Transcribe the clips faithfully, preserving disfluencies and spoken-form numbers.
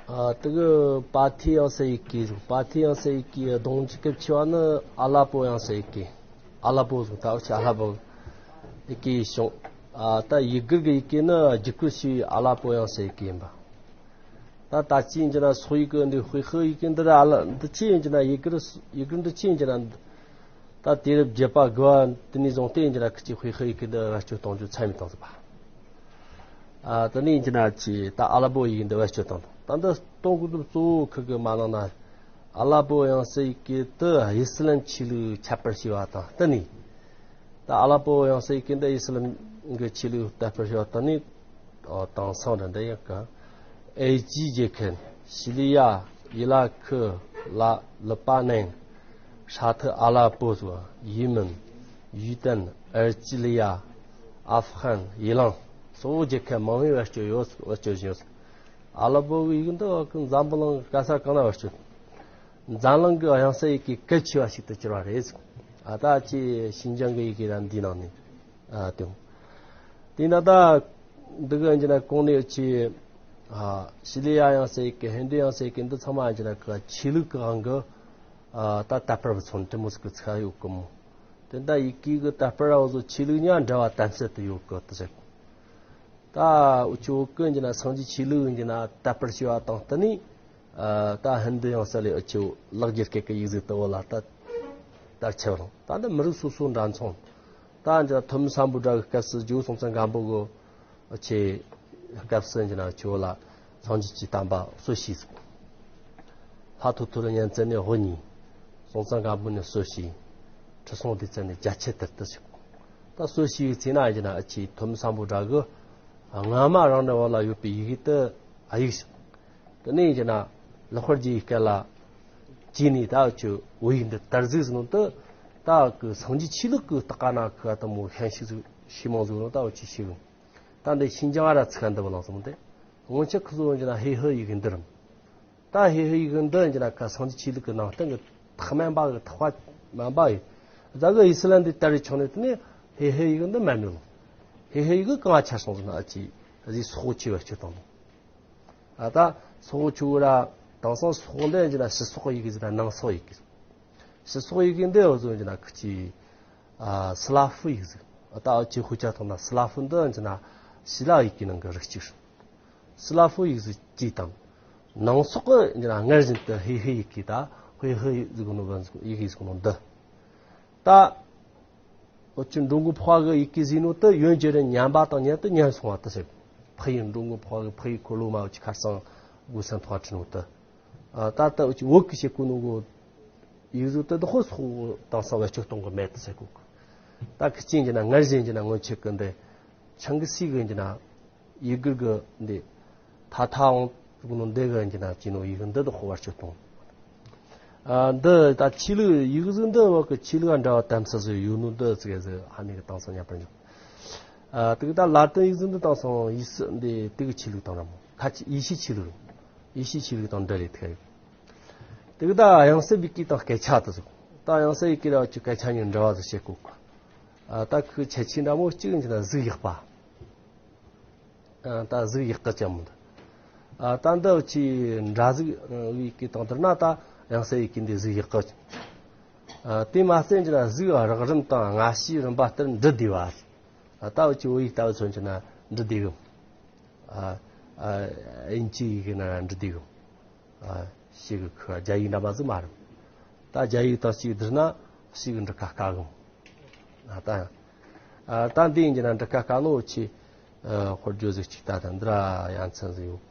ཨ་དེ་གི་པ་ཐི་ཡང་སའི་ཡི་གེ་རེད། པ་ཐི་ཡང་སའི་ཡི་གེ་གདོང་གི་སྐབས་ཆེ་བ་ནི་ཨ་ལ་པོ་ཡང་སའི་ཡི་གེ། ཨ་ལ་པོ་ཟེར། ད་འུ་ཆོ་ཨ་ལ་པོ་ཡི་གེ་བྱུང་། ཨ་ད་ཡི་གེ་གི་ཡི་གེ་ནི་བརྒྱུད་སྐུལ་བྱས་པའི་ཨ་ལ་པོ་ཡང་སའི་ཡི་གེ་ཡིན་པ། ད་ད་ཅི་ཡིན་གྱི་ན་སོག་ཡིག་གི་འདི་ཧུའེ་ཧེ་ཡི་གེ་འདི་ར་ཨ་ལ་འདི་ཅི་ཡིན་གྱི་ན་ཡི་གེ་ར་ཡི་གེ་འདི་ཅི་ཡིན་གྱི་ན། ད་དུས་རབས་བརྒྱད་པ་དགུ་བ་དེ་ནས་བཟུང་སྟེ་ཡིན་གྱི་ན་ཁི་ཅི་ཧུའེ་ཧེ་ཡི་གེ་འདི་བེད་སྤྱོད་གཏོང་རྒྱུ་ཚད་མེད་བཏང་ཟིག་པ། ཨ་དེ་ནས་ཡིན་གྱི་ན་ཅི་ད་ཨ་ལ་པོ་ཡི་གེ་འདི་བེད་སྤྱོད་བཏང་། ད་འདི་གཏོང་དགོས་དུས་གཙོ་བོ་ཁི་གི་མ་ནང་ན་ཨ་ལ་པོ་ཡང་སའི་ཡི་གེ་དེ་ཨི་སི་ལམ་ཆོས་ལུགས་ཁྱབ་པར་བྱས་པ་དང་བསྟུན་ནས། ད་ཨ་ལ་པོ་ཡང་སའི་ཡི་གེ་འདི་ཨི་སི་ལམ་གི་ཆོས་ལུགས་དར་སྤེལ་བྱས་པ་དང་ནི། ཨོ་དེང་སང་ར་འདི་ཡག་གི། ཨེ་ཇི་རྒྱལ་ཁབ་ཤི་ལི་ཡ། ཡི་ལ་ཁུ། ལ་ལི་པ་ནན། ཧྲ་ཐི་ཨ་ལ་པོ་སོགས། ཡེ་མེན། ཡུ་ཏན། ཨལ་ཇི་ལི་ཡ། ཨབ་ཧན། ཡི་ལང་སོགས་རྒྱལ་ཁབ་མང་བོས་བེད་སྤྱོད་ཡོད། བེད་སྤྱོད་བཞིན་ཡོད། ཨ་ལ་པོ་གི་ཡི་གེ་འདི་བ་གི་འཛམ་བུ་གླིང་གི་ག་ས་གང་ན་བེད་སྤྱོད། འཛམ་གླིང་གི་ཡང་སའི་ཡི་གེ་གལ་ཆེ་བ་ཞིག་ཏུ་གྱུར་བ་རེད། ཨ་ད་ཅི་ཤིན་ཅང་གི་ཡི་གེ་ར་འདི་ནང་ནས་ཨ་དེ། དེས་ན་ད་འདི་གི་ཡིན་གྱི་ན་གོང་ནས་ཅི་ཨ་ཤི་ལི་ཡ་ཡང་སའི་ཡི་གེ། ཧིན་རྡུ་ཡང་སའི་ཡི་གེ་འདི་ཚང་མ་ཡིན་གྱི་ན་གི་ཆོས་ལུགས་གི་དབང་གི་ཨ་ད་དར་སྤེལ་བ་ཚོ་འདི་མོ་ཟིག་གི་ཚ་ཡོད་གི་མོ། དེ་ད་ཡི་གེ་གི་དར་སྤེལ་ར་བ་ཚོ་ཆོས་ལུགས་ཉག་འདྲ་བ་དམ་ཟབ་ཏུ་ཡོད་གི་དེ་ཟེར། ད་འུ་ཆོ་ཀུན་གྱི་ན་སངས་རྒྱས་ཆོས་ལུགས་ཀྱི་ན་དར་སྤེལ་བྱས་པ་དང་བསྟུན་ནས། ཨ་ད་ཧིན་རྡུ་ཡང་ས་ལས་འུ་ཆོ་ལག་འཁྱེར་སྐད་ཀྱི་ཡིག་གཟུགས་དུ་བོ་ལ་ད་དར་ཁྱབ་རུང་། ད་འདི་མི་རིགས་སོ་སོ་འདྲ་མཚུངས། ད་འདི་ཐོན་མི་སམ་བྷོ་ཊ་གི་སྐབས་སུ་ཇོ་བོ་སྲོང་བཙན་སྒམ་པོ་གི་འུ་ཆོ་སྐབས་སུ་ཡིན་གྱི་ན་འུ་ཆོ་ལ་སངས་རྒྱས་ཀྱི་བསྟན་པ་སྲོལ་ཕྱིས་ཟིག། ལྷ་ཐོ་ཐོ་རི་གཉན་བཙན་ནས་དབུ་བརྙེས། སྲོང་བཙན་སྒམ་པོ་ནས་སྲོལ་ཕྱིས། ཁྲི་སྲོང་ལྡེ་བཙན་ནས་རྒྱ་ཆེར་དར་དུ་ཞུགས། ད་སྲོལ་ཕྱིས་པའི་ཚེ་ན་ཡིན་གྱི་ན་འུ་ཆོའི་ཐོན་མི་སམ་བྷོ་ཊ་གི་སྔ་མ་རང་འདྲ་བ་ལ་ཡོད་པའི་ཡི་གེ་དེ་ཨ་ཡིག་ཞིག། དེ་ནས་ཡིན་གྱི་ན་ལེགས་པར་རྒྱས་པའི་སྐད་ལ་བཅས་ནས་ད་འུ་ཆོ་བོད་ཡིག་འདི་དར་ཟིག་ཟིག་ནང་དུ། ད་གི་སངས་རྒྱས་ཆོས་ལུགས་ཀྱི་རྟགས་ན་ཁ་དང་མོ་ཤན་ཤུགས་ཟིག་ཤེས་མང་ཟིག་ནང་ད་འུ་ཆོ་ཤེས་གི། ད་འདི་ཤིན་ཅང་ཨ་ར་ཚིག་ཁ་འདི་བ་ལང་སོང་སྟེ། སྔོན་ཆད་ཁུ་ཚོ་ཡིན་གྱི་ན་ཧེ་ཧི་ཡི་གེ་འདི་རམ། ད་ཧེ་ཧེ་ཡི་གེ་འདི་ཡིན་གྱི་ན་ཁ་སངས་རྒྱས་ཆོས་ལུགས་ཀྱི་ནང་བསྟན་གྱི་རྟགས་མན་པ་གི་རྟགས་པ་མན་པ་ཡིན། ད་གི་ཨི་སི་ལན་འདི་དར་རི་ཆུང་ནས་དེ་ནས་ཧེ་ཧེ་ཡི་གེ་འདི་མེད་ནི་ལོ། ཧེ་ཧེ་ཡི་གེ་གང་ཆ་སོང་ཟེར་ན་ཨ་ཅི་ཨ་ཟི་སོག་ཆེ་བ་ཆེ་དང་ལོ། ཨ་ད་སོག་ཆུ་བོ་ར་དེང་སང་སོག་འདི་ཡིན་གྱི་ན་ཕྱི་སོག་ཡི་གེ་ཟེར་ན་ནང་སོག་ཡི་གེ། ཕྱི་སོག་ཡི་གེ་འདི་འོ་ཟོ་ཡིན་གྱི་ན་ཁི་ཅི་ཨ་སི་ལ་ཧྥུ་ཡི་གེ་ཟེར། ཨ་ད་ཨ་ཅི་ཧུ་ཅ་ཐོང་ན་སི་ལ་ཧྥུ་འདི་ཡིན་གྱི་ན་ཞི་ལ་ཡི་གེ་ནང་གི་རིགས་གཅིག། སི་ལ་ཧྥུ་ཡིག་གཟུགས་གཅིག་དང་། ནང་སོག་གི་ཡིན་ན་སྔར་བཞིན་དུ་ཧེ་ཧེ་ཡི་གེ་དང་ཧེ་ཧེ་ཡིག་གཟུགས་ནོ་བ་ཡིག་གཟུགས་ནོ་འདི། ད། འུ་ཅི་འགྲོ་མགོན་འཕགས་པ་གི་ཡི་གེ་གཟུགས་ནོ་དེ་ཡོན་གྱི་རིན་ཉམས་པ་དང་མཉམ་དུ་ཉམས་སོང་བ་དེ་ཟེར། ཕ་ཡི་འགྲོ་མགོན་འཕགས་པ་གི་ཕ་ཡི་འཁོར་ལོ་མ་འུ་ཅི་ཁར་སང་གོ་སེམས་ཐོག་ཁྲི་ནོ་དེ། ད་ལྟ་འུ་ཅི་བོད་གི་བྱེད་གོ་ནོ་གོ། ཡིག་གཟུགས་དེ་དག་སོག་དང་སང་བེད་སྤྱོད་གཏོང་གི་མེད་དེ་ཟེར་གོ། ད་ཁི་ཅི་ཡིན་གྱི་ན་སྔར་བཞིན་གྱི་ན་སྔོན་ཆད་གི་འདི། ཆང་གི་སི་གི་ཡིན་གྱི་ན། ཡི་གེ་གི་འདི། ཐ་ཐའང་ཟེར་གོ་ནོ་འདི་གི་ཡིན་གྱི་ན་ཅི་ནོ་ཡི་གེ་འདི་དག་བེད་སྤྱོད་གཏོང་། ཨ་འདི་ད་ཆོས་ལུགས་ཡིག་གཟུགས་འདི་བ་གི་ཆོས་ལུགས་འདྲ་བ་དམ་ཟབ་ཟིག་ཡོད་ནོ་འདི་ཟིག་ཟིག་ཧ་ནི་གི་དེང་སང་ཉམས་པར་འཇུག། ཨ་དེ་གི་ད་ལ་ཏིན་ཡིག་གཟུགས་འདི་དེང་སང་ཡི་སི་འདི་དེ་གི་ཆོས་ལུགས་དང་འདྲ་མོ། ཁ་ཆེ་ཡེ་ཤུའི་ཆོས་ལུགས། ཡེ་ཤུའི་ཆོས་ལུགས་དང་འདྲ་རེད་དེ་གི། དེ་གི་ད་དབྱངས་གསལ་བི་གི་དང་སྐད་ཆ་དེ་ཟིག། ད་དབྱངས་གསལ་ཡི་གེ་ར་བ་གི་སྐད་ཆ་གཉིས་འདྲ་བ་ཟིག་བཤད་གོ་གི། ཨ་ད་ཁི་ཁྱད་ཆོས་འདྲ་མོ་གཅིག་ཡིན་གྱི་ན་གཟུགས་ཡག་པ། ཨ་ད་གཟུགས་ཡག་གི་ཅན་མོ་འདི། ཨ་ད་འདི་ཆི་འདྲ་གཟུགས་ཡི་གེ་དང་བསྡུར་ན་ད་དབྱངས་གསལ་ཡི་གེ་འདི་གཟུགས་ཡག་གི། ཨ་དེ་མ་ཟད་ཀྱི་ན་གཟུགས་རགས་རིམ་དང་སྔ་ཕྱིའི་རིམ་པ་ལྟར་འབྲི་བདེ་བ། ཨ་ད་འུ་ཅི་བོད་ཡིག་ལྟ་བུ་མཚོན་གྱི་ན་འབྲི་བདེ་གི། ཨ་ཨ་དབྱིན་ཇི་ཡི་གེ་ན་འབྲི་བདེ་གི། ཨ་ཞིག་གི་ཁུ་རྒྱ་ཡིག་འདྲ་མ་ཟིག་མ་རེད། ད་རྒྱ་ཡིག་དང་ཅིག་བསྡུར་ན་ཞིག་གི་འབྲི་ཁ་དཀའ་གི། ཨ་ད་ཨ་ད་འདི་ཡིན་གྱི་ན་འབྲི་ཁ་དཀའ་ནོ་ཆི། ཨ་དཔེར་བརྗོད་ཟིག་ཅིག་ད་ད་འདི་ར་ཡ་མཚན་ཟིག་ཡོད།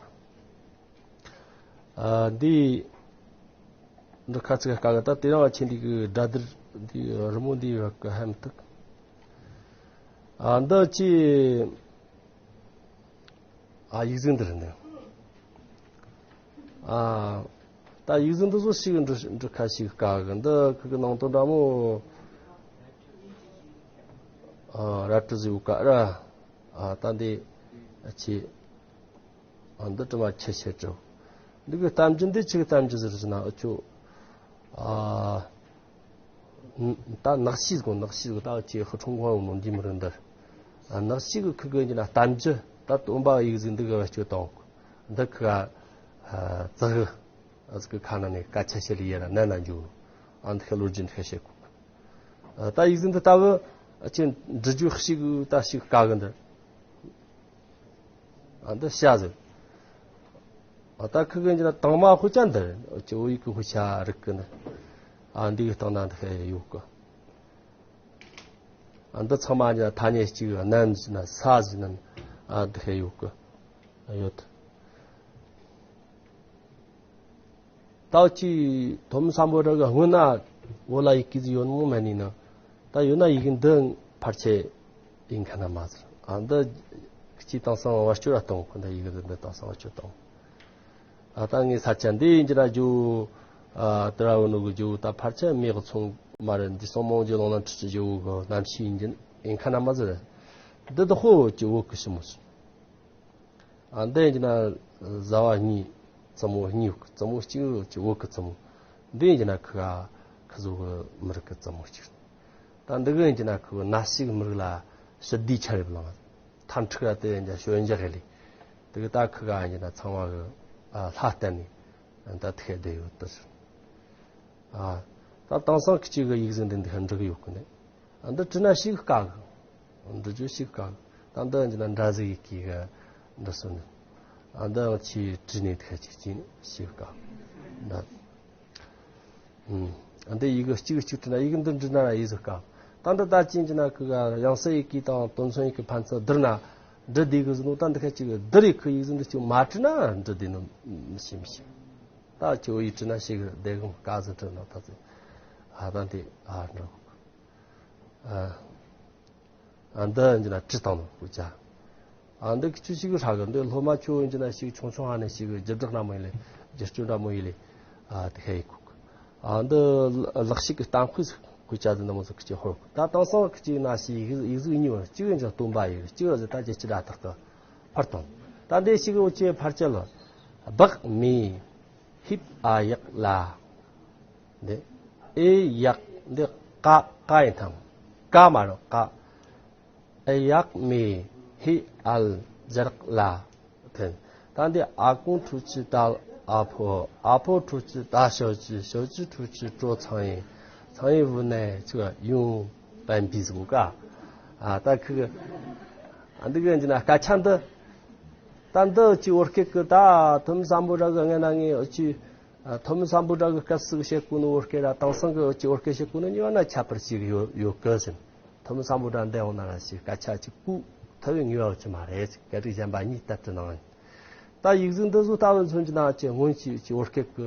ཨ་འདི་འབྲི་ཁ་ཚིག་དཀའ་གི། ད་དེ་རིང་ང་ཆེ་འདི་གི་སྒྲ་སྡུད་འདི་རི་མོ་འདི་ཡོད་གི་ཧ་མི་ཐུག། ཨ་འདི་ཅི། ཨ་ཡིག་གཟུགས་འདི་རེད་འདི། ཨ་ད་ཡིག་གཟུགས་འདི་ཚོ་ཞིག་འབྲི་འབྲི་ཁ་ཞིག་དཀའ་གི། འདི་ཁི་གི་ནང་དོན་འདྲ་མོ། ཨ་རལ་གྲི་ཟེར་བ་ཀ་ར། ཨ་ད་འདི་ཨ་ཆེ། ཨ་འདི་དྲི་མ་ཆེ་ཆེ་དྲི། འདི་གི་གཏམ་རྒྱུད་འདི་ཆི་གི་གཏམ་རྒྱུད་ཟེར་ཟེར་ན་འུ་ཆོ། ཨ་ད་ནག་ཤི་གོ་ནག་ཤི་གོ་ད་ཅི་ཧུ་ཁྲུང་གོ་ནོ་འདི་མི་རུང་འདི། ཨ་ནག་ཤི་གི་ཁི་གི་ཡིན་ན་གཏམ་རྒྱུད་ད་སྟོན་པ་ཡིག་གཟུགས་འདི་གི་བེད་སྤྱོད་གཏོང་། འདི་ཁི་ག་ཙི་གུ་ཨ་ཙི་གི་ཁ་ན་ནས་སྐད་ཆ་བཤད་ལ་ཡེ་ར་ནན་ན་འཇུ་ཨ་འདི་ཁ་ལོ་རྒྱུན་ཁ་བཤད་གོ། ད་ཡིག་ཟིན་འདི་ལྟ་བུ་ཨ་ཅི་འབྲི་རྒྱུ་ཞིག་ད་ཞིག་དཀའ་གི་འདི། ཨ་འདི་བྱ་ཟེར། ཨ་ད་ཁི་གི་འཇི་ན་དང་མ་ཧུ་ཅན་འདི་ཨ་ཅི་བོད་ཡིག་གི་ཧུ་ཆ་རིག་གི་འདི། ཨ་འདི་གི་སྟེང་ན་འདི་ཁ་ཡོད་གི། ཨ་འདི་ཚང་མ་ཉ་ཐ་སྙད་གཅིག་གནམ་ཟེར་ན་ས་ཟེར་ན་ཨ་འདི་ཧེ་ཡོད་གི། ཡོད། ད་ཅི་ཐོམ་སམ་བྷོ་ཊ་གི་སྔོན་ན་བོད་ལ་ཡི་གེ་ཟིག་ཡོད་ནོ་མེད་ནི་ན། ད་ཡོད་ན་ཡི་གེ་འདི་ཕལ་ཆེར་ཡིན་ཁ་ན་མ་ཟེར། ཨ་འདི་གཅིག་དེང་སང་བེད་སྤྱོད་ར་གཏོང་གི། འདི་ཡི་གེ་འདི་དེང་སང་བེད་སྤྱོད་གཏོང་། ཨ་ད་ངའི་ས་ཆ་འདི་ཡིན་གྱི་ན་ཇོ། ཨ་དེ་ར་བོ་ནོ་གི་ཇོ་ད་ཕལ་ཆེར་མེད་གི་ཚོང་མ་རེད། འདི་སོང་མོང་ཇོ་ལོང་ན་ཁྲི་ཆུ་ཇོ་གི་གནམ་གཤིས་ཡིན་གྱི་ཡིན་ཁ་ན་མ་ཟེར། འདི་དུ་ཧོ་ཅི་བོད་གི་ཞི་མོ་ཟེར། ཨ་འདི་ཡིན་གྱི་ན་བཟའ་བ་གཉིས་བཙུན་མོ་གཉིས་ཡོད་གི། བཙུན་མོ་གཅིག་ཅི་བོད་གི་བཙུན་མོ། འདི་ཡིན་གྱི་ན་ཁི་ག་ཁི་ཟོ་གི་མི་རིགས་གི་བཙུན་མོ་གཅིག། ད་འདི་གི་ཡིན་གྱི་ན་ཁི་གི་ན་ཞིག་མི་རིགས་ལ་ཞི་བདེའི་ཆ་རེ་བླངས། ཐམ་ཕྲུག་ལ་དེ་ཡང་ཞོན་འཇགས་ལས། དེ་གི་ད་ཁི་ག་ཡིན་ན་ཚང་མ་གི་ཨ་ལྷ་བསྟན་ནས་ད་ཐིག་བསྡད་ཡོད་དུ་ཟེར། ཨ་ད་དེང་སང་གི་གཅིག་གི་ཡིག་གཟུགས་འདི་འདི་འབྲི་གི་ཡོད་གི་ནི། ཨ་འདི་བྲིས་ན་ཞིག་དཀའ་གི། འབྲི་རྒྱུ་ཞིག་དཀའ་གི། ད་འདི་ཡིན་ན་འདྲ་ཟིག་ཡི་གེ་གི་འདི་སོ་ནི། ཨ་འདི་ཡང་ཆེས་བྲིས་ནས་ཐིག་ཅིག་ཅིག་ཞིག་དཀའ་གི། ད་ཨ་འདི་ཡི་གེ་གཅིག་གཅིག་བྲིས་ན་ཡི་གེ་འདི་འབྲི་ན་ཡི་ཟིག་དཀའ། ད་འདི་ད་ཅིན་གྱི་ན་ཁི་ག་ཡང་སེ་ཡི་གེ་དང་དོན་མཚོན་ཡི་གེ་ཕན་ཚུན་བསྡུར་ན་འབྲི་བདེ་གི་ཟིག་ནོ། ད་འདི་ཁ་ཅིག་བསྡུར་ཡི་གི་ཡིག་གཟུགས་འདི་ཅིག་མ་བྲིས་ན་འབྲི་བདེ་ནོ་མི་ཤེས་མི་ཤེས། ད་ཅི་བོད་ཡིག་བྲིས་ན་ཞིག་བདེ་གི་དཀའ་ཟིག་བྲིས་ན་ད་ཚེ་ཨ་ད་འདི་ཨ་འགྲོ། ཨ་ཨ་འདི་ཡིན་གྱི་ན་བྲིས་བཏང་ནོ་སྐུ་ཅག། ཨ་འདི་ཁྱོད་ཞིག་ཧྲ་གི། འདི་སློབ་མ་ཁྱོད་ཡིན་གྱི་ན་ཞིག་ཆུང་ཆུང་ཧ་ནས་ཞིག་རྒྱུ་བསྒྲགས་འདྲ་མོ་ཡིན་ལེ། རྒྱུ་སྤྲོད་འདྲ་མོ་ཡིན་ལེ། ཨ་དེ་ཧེ་ཡི་གུ། ཨ་འདི་ལག་ཤེས་ཀྱི་གཏམ་དཔེ་ཟིག་སྐུ་ཅག་འདི་འདི་མོ་ཟིག་ཁྱོད་ཧོར་གི། ད་དེང་སང་ཁྱོད་ན་ཞིག་ཡིག་ཡིག་གཟུགས་གཉིས་པ། གཅིག་ཡིན་གྱི་ན་སྟོན་པ་ཡིག། གཅིག་ཡིན་གྱི་ན་སྟོན་པ་རྟགས་ཀྱི་ཕར་དང་། ད་འདི་ཞིག་འུ་ཅེ་ཕར་ཅི་ལ་བག་མེད། ཧིབ་ཨ་ཡག་ལ། འདི་ཨེ་ཡག་འདི་ཀ་ཀ་ཡིན་ཐང་། ཀ་མ་རོ་ཀ། ཨེ་ཡག་མེ་ཧི་ཨལ་ཇ་རག་ལ། ཐེན། ད་འདི་ཨ་ཀུང་ཁྲུ་ཅི་ད་ཨ་ཕོ། ཨ་ཕོ་ཁྲུ་ཅི་ད་ཞོ་ཅི། ཞོ་ཅི་ཁྲུ་ཅི་ཀྲོ་ཚང་ཡིན། ཚང་ཡིན་བུ་ནས་ཆུ་ཡུང་པན་པི་ཟུ་ཀ། ཨ་ད་ཁི་གི་ཨ་འདི་གི་འདི་ན་སྐད་ཆ་འདི། ད་འདི་ཅི་བོད་སྐད་གི་ད་ཐོམ་སམ་བྷོ་ཊ་གི་ངན་ན་ངས་ཨ་ཅི། ཨ་ཐོམ་སམ་བྷོ་ཊ་གི་སྐད་སུ་བཤད་གོ་ནི་བོད་སྐད་ར་དེང་སང་གི་ཨ་ཅི་བོད་སྐད་བཤད་གོ་ནི་གཉིས་པ་ན་ཁྱད་པར་ཞིག་ཡོད་ཡོད་གི་ཟེར། ཐོམ་སམ་བྷོ་ཊ་འདི་འོང་ན་ར་ཞིག་སྐད་ཆ་ཅིག་པུ་ཐ་བའི་ངེས་པ་ཅི་མ་རེད། སྐད་རིགས་གཞན་པ་གཉིས་ལྟར་དུ་ནང་། ད་ཡིག་གཟུགས་འདི་ཚོ་ལྟ་བུ་མཚོན་གྱི་ན་ཅི་སྔོན་ཅི་ཅི་བོད་སྐད་གི་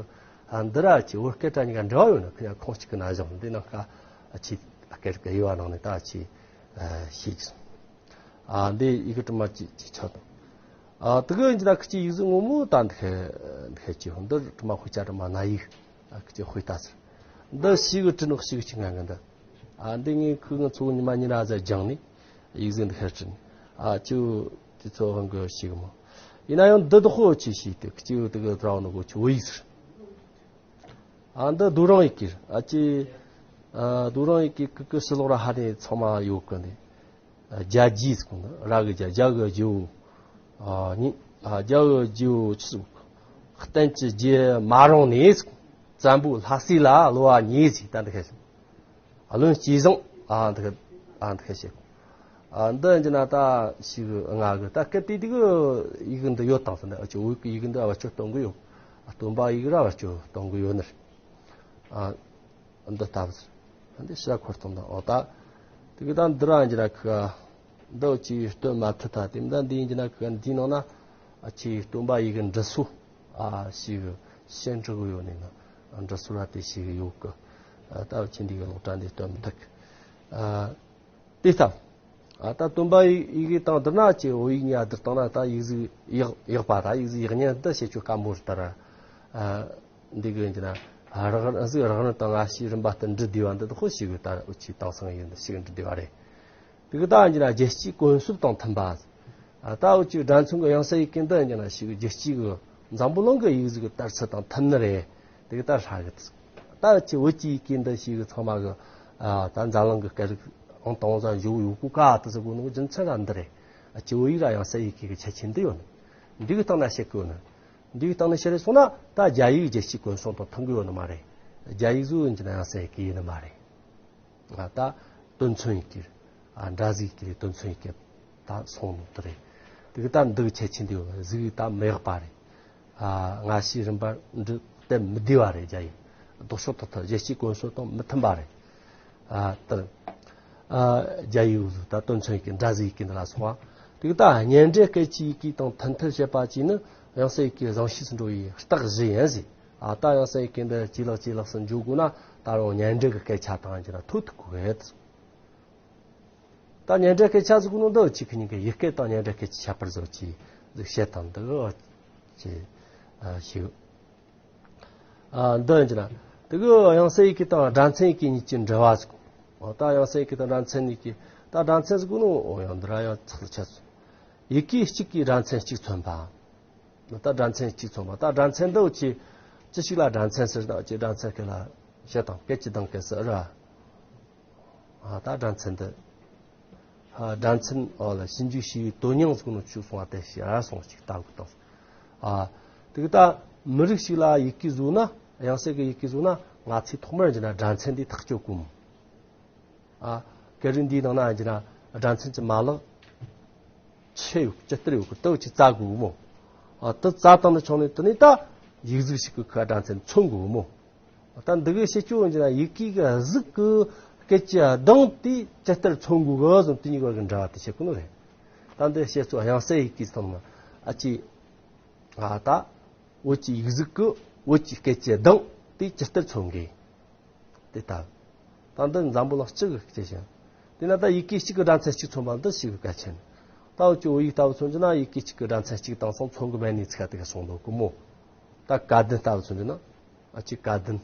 ཨ་འདི་ར་ཅི་བོད་སྐད་ར་གཉིས་ཀ་འབྲེལ་བ་ཡོད་ན་ཁོ་ཡང་ཁོང་གཅིག་གི་ན་གཞུང་འདི་ནང་ཀ་ཨ་ཅི་ཨ་སྐད་རིགས་དབྱེ་བ་ནང་ནས་ད་ཅི་ཨ་ཤེས་ཀྱི་སོང་། ཨ་འདི་ཡི་གེ་དྲི་མ་ཅི་ཅི་ཆ་དང་། ཨ་དེ་གི་འཇི་ན་ཁི་ཅི་ཡིག་གཟུགས་ངོ་མོ་ད་འདི་ཁེ་འདི་ཁེ་ཅི་འདི་དྲི་མ་ཧུ་ཅ་དྲི་མ་ན་ཡིག་ཨ་ཁི་ཅི་ཧུ་ད་ཟེར། འདི་ཤི་གི་དྲི་ནོ་ཤི་གི་ཅི་ང་གི་འདི། ཨ་འདི་ངའི་ཁུ་ང་ཚོ་ཉི་མ་ཉི་ར་ཟ་སྦྱངས་ནི་ཡིག་གཟུགས་འདི་ཁེ་དྲི་ནི། ཨ་ཅི་དེ་ཚོ་ཧང་གི་ཤི་གི་མོ། ཡིན་ན་ཡང་འདི་དུ་ཧོ་ཅི་ཤི་དེ་ཁི་ཅི་དེ་གི་དྲ་བ་ནོ་གོ་ཅི་བོད་ཡིག་ཟེར། ཨ་འདི་རྡོ་རིང་ཡི་གེ། ཨ་ཅེ། ཨ་རྡོ་རིང་ཡི་གེ་ཀི་ཀི་ཕྱི་ལོགས་ར་ཧ་ནས་ཚང་མ་ཡོད་གི་ནི། ཨ་རྒྱ་རྗེས་ཀུན་ར་གི་རྒྱ་རྒྱ་གི་རྗེའུ། ཨ་ནི། ཨ་རྒྱ་གི་རྗེའུ་ཆི་ཟིག་བསྟན་གྱི་རྗེ་མ་རུངས་ནས་བཙན་པོའི་ལྷ་སྲས་ལ་གློ་བ་ཉེས་ཟིག་ད་འདི་ཁ་ཟིག་བློན་སྐྱེས་བཟང་། ཨ་འདི་ཨ་འདི་ཁ་ཤས། ཨ་འདི་འཇི་ན་ད་ཞིག་ང་གི་ད་སྐད་དེ་དེ་གི་ཡི་གེ་འདི་ཡོད་དང་ཟེར་ན། ཨ་ཅི་བོད་ཀྱི་ཡི་གེ་འདི་ཨ་བ་ཅོ་གཏོང་གི་ཡོད། ཨ་སྟོན་པ་ཡི་གེ་ར་བ་ཅོ་གཏོང་གི་ཡོད་ནི། ཨ་འདི་ལྟ་བུ་ཟེར། འདི་ཤ་འཁོར་གཏོང་དང་། འོ་ད་དེ་གི་ད་འདི་ར་འཇི་ན་ཁ་འདི་ཅི་སྟོན་མ་ཐུབ་ད། དེ་མི་ད་འདི་འཇི་ན་ཁ་འདི་ནང་ན་ཨ་ཅི་སྟོན་པ་ཡི་གེ་འབྲི་སྲོལ། ཨ་ཞིག་ཤན་འབྲི་གི་ཡོད་ནི་ན། འབྲི་སྲོལ་ར་དེ་ཞིག་ཡོད་གི། ཨ་ད་ཁྱེད་འདི་གི་ལོག་གྲ་འདི་སྟོན་མི་ཐུབ་གི། ཨ་དེ་ལྟ། ཨ་ད་སྟོན་པ་ཡི་གེ་དང་བསྡུར་ན་ཅི་བོད་ཡིག་གཉིས་བསྡུར་བཏང་ན་ད་ཡིག་གཟུགས་ཡག་ཡག་པ་ད་ཡིག་གཟུགས་ཡག་ཉེས་འདི་བྱེད་ཆོག་དཀའ་མོ་རེད་ད་ར། ཨ་འདི་གི་འདི་ན་ཨ་རག་གཟུགས་རག་རིམ་དང་ང་ཞིག་རིམ་པ་ལྟར་འབྲི་བདེ་བ་འདི་དག་ཤིག་གི་ད་འུ་ཅི་དེང་སང་ཡིན་འདི་ཤིག་འབྲི་བདེ་བ་རེད། དེ་གི་ད་འདི་ན་རྒྱལ་སྤྱིའི་གོམས་སྲོལ་དང་མཐུན་པ། ཨ་ད་འུ་ཅི་འདྲ་མཚུངས་གི་ཡང་སའི་ཡི་གེ་འདི་འདི་ན་ཤིག་རྒྱལ་སྤྱི་གི་འཛམ་བུ་གླིང་གི་ཡིག་གཟུགས་གི་དར་ཚུལ་དང་མཐུན་ནི་རེད། དེ་གི་ད་ཧྲ་གི་ད་ཅི་བོད་ཀྱི་ཡི་གེ་འདི་ཤིག་གི་ཚང་མ་གི་ཨ་ད་འཛམ་གླིང་གི་སྐད་རིགས་ཨང་དང་ཟ་འཇུག་ཡོད་གོ་ཀ་དེ་ཟེར་གོ་ནོ་རྒྱུ་མཚན་ར་འདི་རེད། ཨ་ཅི་བོད་ཡིག་ར་ཡང་སའི་ཡི་གེ་གི་ཁྱད་ཆོས་འདི་ཡོད་ནི། འདི་གི་སྟེང་ན་བཤད་གོ་ནི། འདིའི་སྟེང་ནས་བཤད་རེ་སོང་ན་ད་རྒྱ་ཡིག་རྒྱལ་སྤྱིའི་གོ་མཚོན་དང་མཐུན་གི་ཡོད་ནི་མ་རེད། རྒྱ་ཡིག་ཟིག་ཡིན་གྱི་ན་ཡང་སའི་ཡི་གེ་ཡིན་ནི་མ་རེད། ང་ད་དོན་མཚོན་ཡི་གེ་རེད། ཨ་འདྲ་ཟིག་ཡི་གེ་རེད། དོན་མཚོན་ཡི་གེ་ད་སོང་ནོ་དེ་རེད། དེ་གི་ད་འདི་གི་ཁྱད་ཆོས་འདི་ཡོད་ཟིག་ད་མི་ཡག་པ་རེད། ཨ་སྔ་ཕྱིའི་རིམ་པར་འབྲི་དེ་མི་བདེ་བ་རེད། རྒྱ་ཡིག་ལྡོག་ཕྱོགས་ཐོག་ཐོག་རྒྱལ་སྤྱིའི་གོ་མཚོན་དང་མི་མཐུན་པ་རེད། ཨ་ལྟར། ཨ་རྒྱ་ཡིག་ད་དོན་མཚོན་ཡི་གེ་འདྲ་ཟིག་ཡི་གེ་འདི་ལ་སོང་བ། དེ་གི་ད་སྙན་འགྲེལ་སྐད་ཀྱི་ཡི་གེ་དང་མཐུན་མཐུན་བྱེད་པ་གཅིག་ནི་དབྱངས་གསལ་ཡི་གེ་བཟང་ཤོས་སུ་འགྲོ་བའི་རྟགས་གཞི་ཡིན་ཟེར། ཨ་ད་དབྱངས་གསལ་ཡི་གེ་འདི་ཇེ་ལེགས་ཇེ་ལེགས་སུ་འགྱོ་དགོས་ན་ད་རུང་སྙན་འགྲེལ་གྱི་སྐད་ཆ་དང་ཡིན་གྱི་ན་ཐུག་ཐུག་དགོས་གི་ཡོད། ད་སྙན་འགྲེལ་སྐད་ཆ་ཟིག་གི་ནང་འདི་ཅིག་གི་ཉིན་གི་ཡི་གེ་དང་སྙན་འགྲེལ་སྐད་ཆ་ཁྱད་པར་བཟོ་ཅིག་ཟིག་བཤད་དང་འདི་གི་ཅིག་ཨ་ཞིག་ཨ་འདི་ཡིན་གྱི་ན། དེ་གི་དབྱངས་གསལ་ཡི་གེ་དང་སྒྲ་མཚན་ཡི་གེ་གཉིས་ཀྱི་འབྲེལ་བ་ཟིག་འོ་ད་དབྱངས་གསལ་ཡི་གེ་དང་སྒྲ་མཚན་ཡི་གེ་ད་སྒྲ་མཚན་ཟིག་གི་ནོ་འོ་ཡང་འདི་ར་ཡང་ཚགས་ཆད་སོང་། ཡི་གེ་གཅིག་གིས་སྒྲ་མཚན་གཅིག་མཚོན་པ། ད་སྒྲ་མཚན་གཅིག་མཚོན་པ། ད་སྒྲ་མཚན་འདི་ཅི་ཅི་ཞིག་ལ་སྒྲ་མཚན་ཟེར་དང་ཅི་སྒྲ་མཚན་སྐད་ལ་བཤད་དང་སྐད་ཀྱི་གདངས་སྐད་ཟེར་ར། ཨ་ད་སྒྲ་མཚན་འདི། ཨ་སྒྲ་མཚན་འོ་ལ་ཞིབ་འཇུག་བྱས་པའི་དོན་སྙིང་ཟིག་ནོ་བཅུག་སོང་བ་དེ་ཞིག་ཨ་སོང་ཅིག་ལྟ་དགོས་དང་། ཨ་དེ་གི་ད་མི་རིགས་ཤིག་ལ་ཡི་གེ་བཟོ་ན་དབྱངས་གསལ་གི་ཡི་གེ་བཟོ་ན་ང་ཚོས་ཐོག་མར་ཡིན་ན་སྒྲ་མཚན་འདི་ཐག་གཅོད་དགོས་མོ། ཨ་སྐད་རིགས་འདིའི་ནང་ན་ཡིན་ན་སྒྲ་མཚན་གྱི་མ་ལག་ཆེ་ཡོད་ཇི་ལྟར་ཡོད་གི་དེ་ཅིག་བཙལ་དགོས་མོ། ཨ་དེ་བཙལ་བཏང་ནས་ཆོག་ནས་དེ་ནས་ད་ཡིག་གཟུགས་ཤིག་གི་ཁ་སྒྲ་མཚན་མཚོན་དགོས་མོ། ད་འདི་གའི་བཤད་རྒྱུ་ཡིན་ན་ཡི་གེ་གི་གཟུགས་ཀྱི་སྐད་ཀྱི་གདངས་དེ་ཇི་ལྟར་མཚོན་དགོས་གི་ཟེར་དེ་གཉིས་ཀ་གི་འབྲེལ་བ་དེ་བཤད་དགོས་ནི་རེད། ད་འདི་བཤད་ཚུལ་དབྱངས་གསལ་ཡི་གེ་སྟེང་ན་ཨ་ཅེ། ཨ་ད་བོད་ཀྱི་ཡིག་གཟུགས་ཀྱི་བོད་ཀྱི་སྐད་ཀྱི་གདངས་དེ་ཇི་ལྟར་མཚོན་དགོས། དེ་ལྟ། ད་འདི་འཛམ་བུ་གླིང་སྤྱི་གི་སྐད་ཆ། དེ་ན་ད་ཡི་གེ་གཅིག་གི་སྒྲ་མཚན་གཅིག་མཚོན་པ་འདི་ཞིག་གི་གལ་ཆེན། ད་བོད་ཀྱི་བོད་ཡིག་ལྟ་བུ་མཚོན་རྒྱུ་ན་ཡི་གེ་གཅིག་གི་སྒྲ་མཚན་གཅིག་བཏང་སོང་མཚོན་གི་མེད་ནི་ཚིག་དེ་ག་སོང་འདུག་གི་མོ། ད་བཀའ་བདུན་ལྟ་བུ་མཚོན་རྒྱུ་ན། ཨ་ཅེ་བཀའ་བདུན།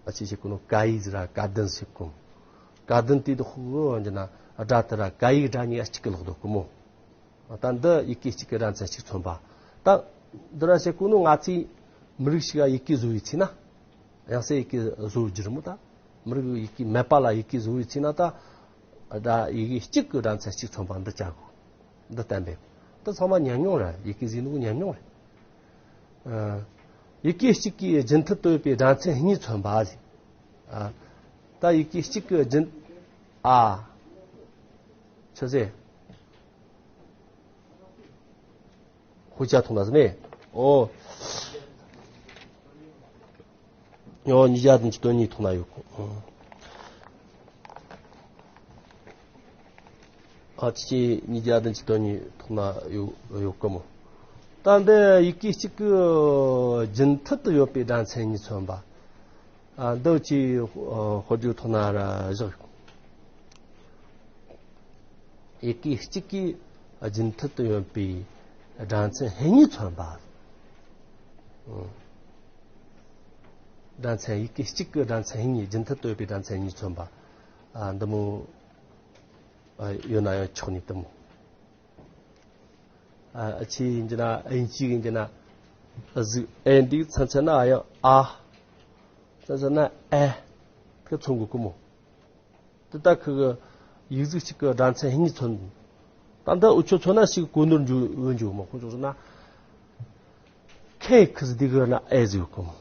ཨ་ཅེ་ཞིག་གོ་ནོ་བཀའ་ཡིག་ཟེར་ར་བཀའ་བདུན་ཞིག་གོ། བཀའ་བདུན་དེ་དུ་ཧུ་འོ་འདི་ན་སྒྲ་དེ་ར་བཀའ་ཡིག་སྒྲ་གཉིས་ཨ་གཅིག་གི་ལོག་འདུག་གི་མོ། ད་འདི་ཡི་གེ་གཅིག་གི་སྒྲ་མཚན་གཅིག་མཚོན་པ། ད་འདི་ར་ཞིག་གོ་ནོ་ང་ཚོས་མི་རིགས་ཤིག་ལ་ཡི་གེ་བཟོ་བའི་ཚེ་ན། དབྱངས་གསལ་ཡི་གེ་བཟོ་རྒྱུ་རེད་མོ་ད། མི་རིགས་ཡི་གེ་མེད་པ་ལ་ཡི་གེ་བཟོ་བའི་ཚེ་ན་ད། སྒྲ་ཡི་གེ་གཅིག་གི་སྒྲ་མཚན་གཅིག་མཚོན་པ་འདི་བྱ་དགོས། འདི་བསྟན་པས། འདི་ཚང་མ་ཉམས་མྱོང་རེད། ཡི་གེ་ཟེར་ནོ་ཉམས་མྱོང་རེད། ཨ། ཡི་གེ་གཅིག་གིས་རྒྱུན་མཐུད་དུ་ཡོད་པའི་སྒྲ་མཚན་གཉིས་མཚོན་པ་ཟེར། ཨ། ད་ཡི་གེ་གཅིག་གི་རྒྱུན། ཨ། ཆི་ཟེར། ཧུ་ཅ་ཐུང་ན་ཟེར་ནས། ཨོ། ཨོ་ཉིས་བརྒྱ་བདུན་ཅུ་དོན་གཉིས་ཐོག་ན་ཡོད། ཨ་ཅེ་ཉིས་བརྒྱ་བདུན་ཅུ་དོན་གཉིས་ཐོག་ན་ཡོད་ཡོད་གི་མོ། ད་འདི་ཡི་གེ་གཅིག་གི་རྒྱུན་མཐུད་དུ་ཡོད་པའི་སྒྲ་མཚན་གཉིས་མཚོན་པ། ཨ་འདི་ཅི་ཨ་ཧོ་ཇུ་ཐོག་ན་ར་བཞག་ཡི་གེ་གཅིག་གིས་རྒྱུན་མཐུད་དུ་ཡོད་པའི་སྒྲ་མཚན་ཧེ་གཉིས་མཚོན་པ། སྒྲ་མཚན་ཡི་གེ་གཅིག་གི་སྒྲ་མཚན་ཧེ་གཉིས་རྒྱུན་མཐུད་དུ་ཡོད་པའི་སྒྲ་མཚན་གཉིས་མཚོན་པ། ཨ་འདི་མོ་ཨ་ཡོད་ན་ཡང་ཆོག་ནི་དེ་མོ། ཨ་ཨ་ཆི་ཡིན་གྱི་ན་ཨིན་ཅི་ཡིན་གྱི་ན་ཨ་ཟིག་ཨེ་འདི་ཚན་ཚན་ན་ཡང་ཨ། ཚན་ཚན་ན་ཨེ། ཁི་མཚོན་དགོས་གི་མོ། དེ་ལྟ་ཁི་གི་ཡིག་གཟུགས་གཅིག་གི་སྒྲ་མཚན་ཧེ་གཉིས་མཚོན། ད་ལྟ་འུ་ཆོ་མཚོན་ན་ཞིག་གོ་ནོར་འཇུ་འོན་འཇུ་མོ་ཁོང་ཚོ་ན། ཁེ་ཁི་ཟི་དི་གི་ན་ཨེ་ཟིག་གོ་མོ།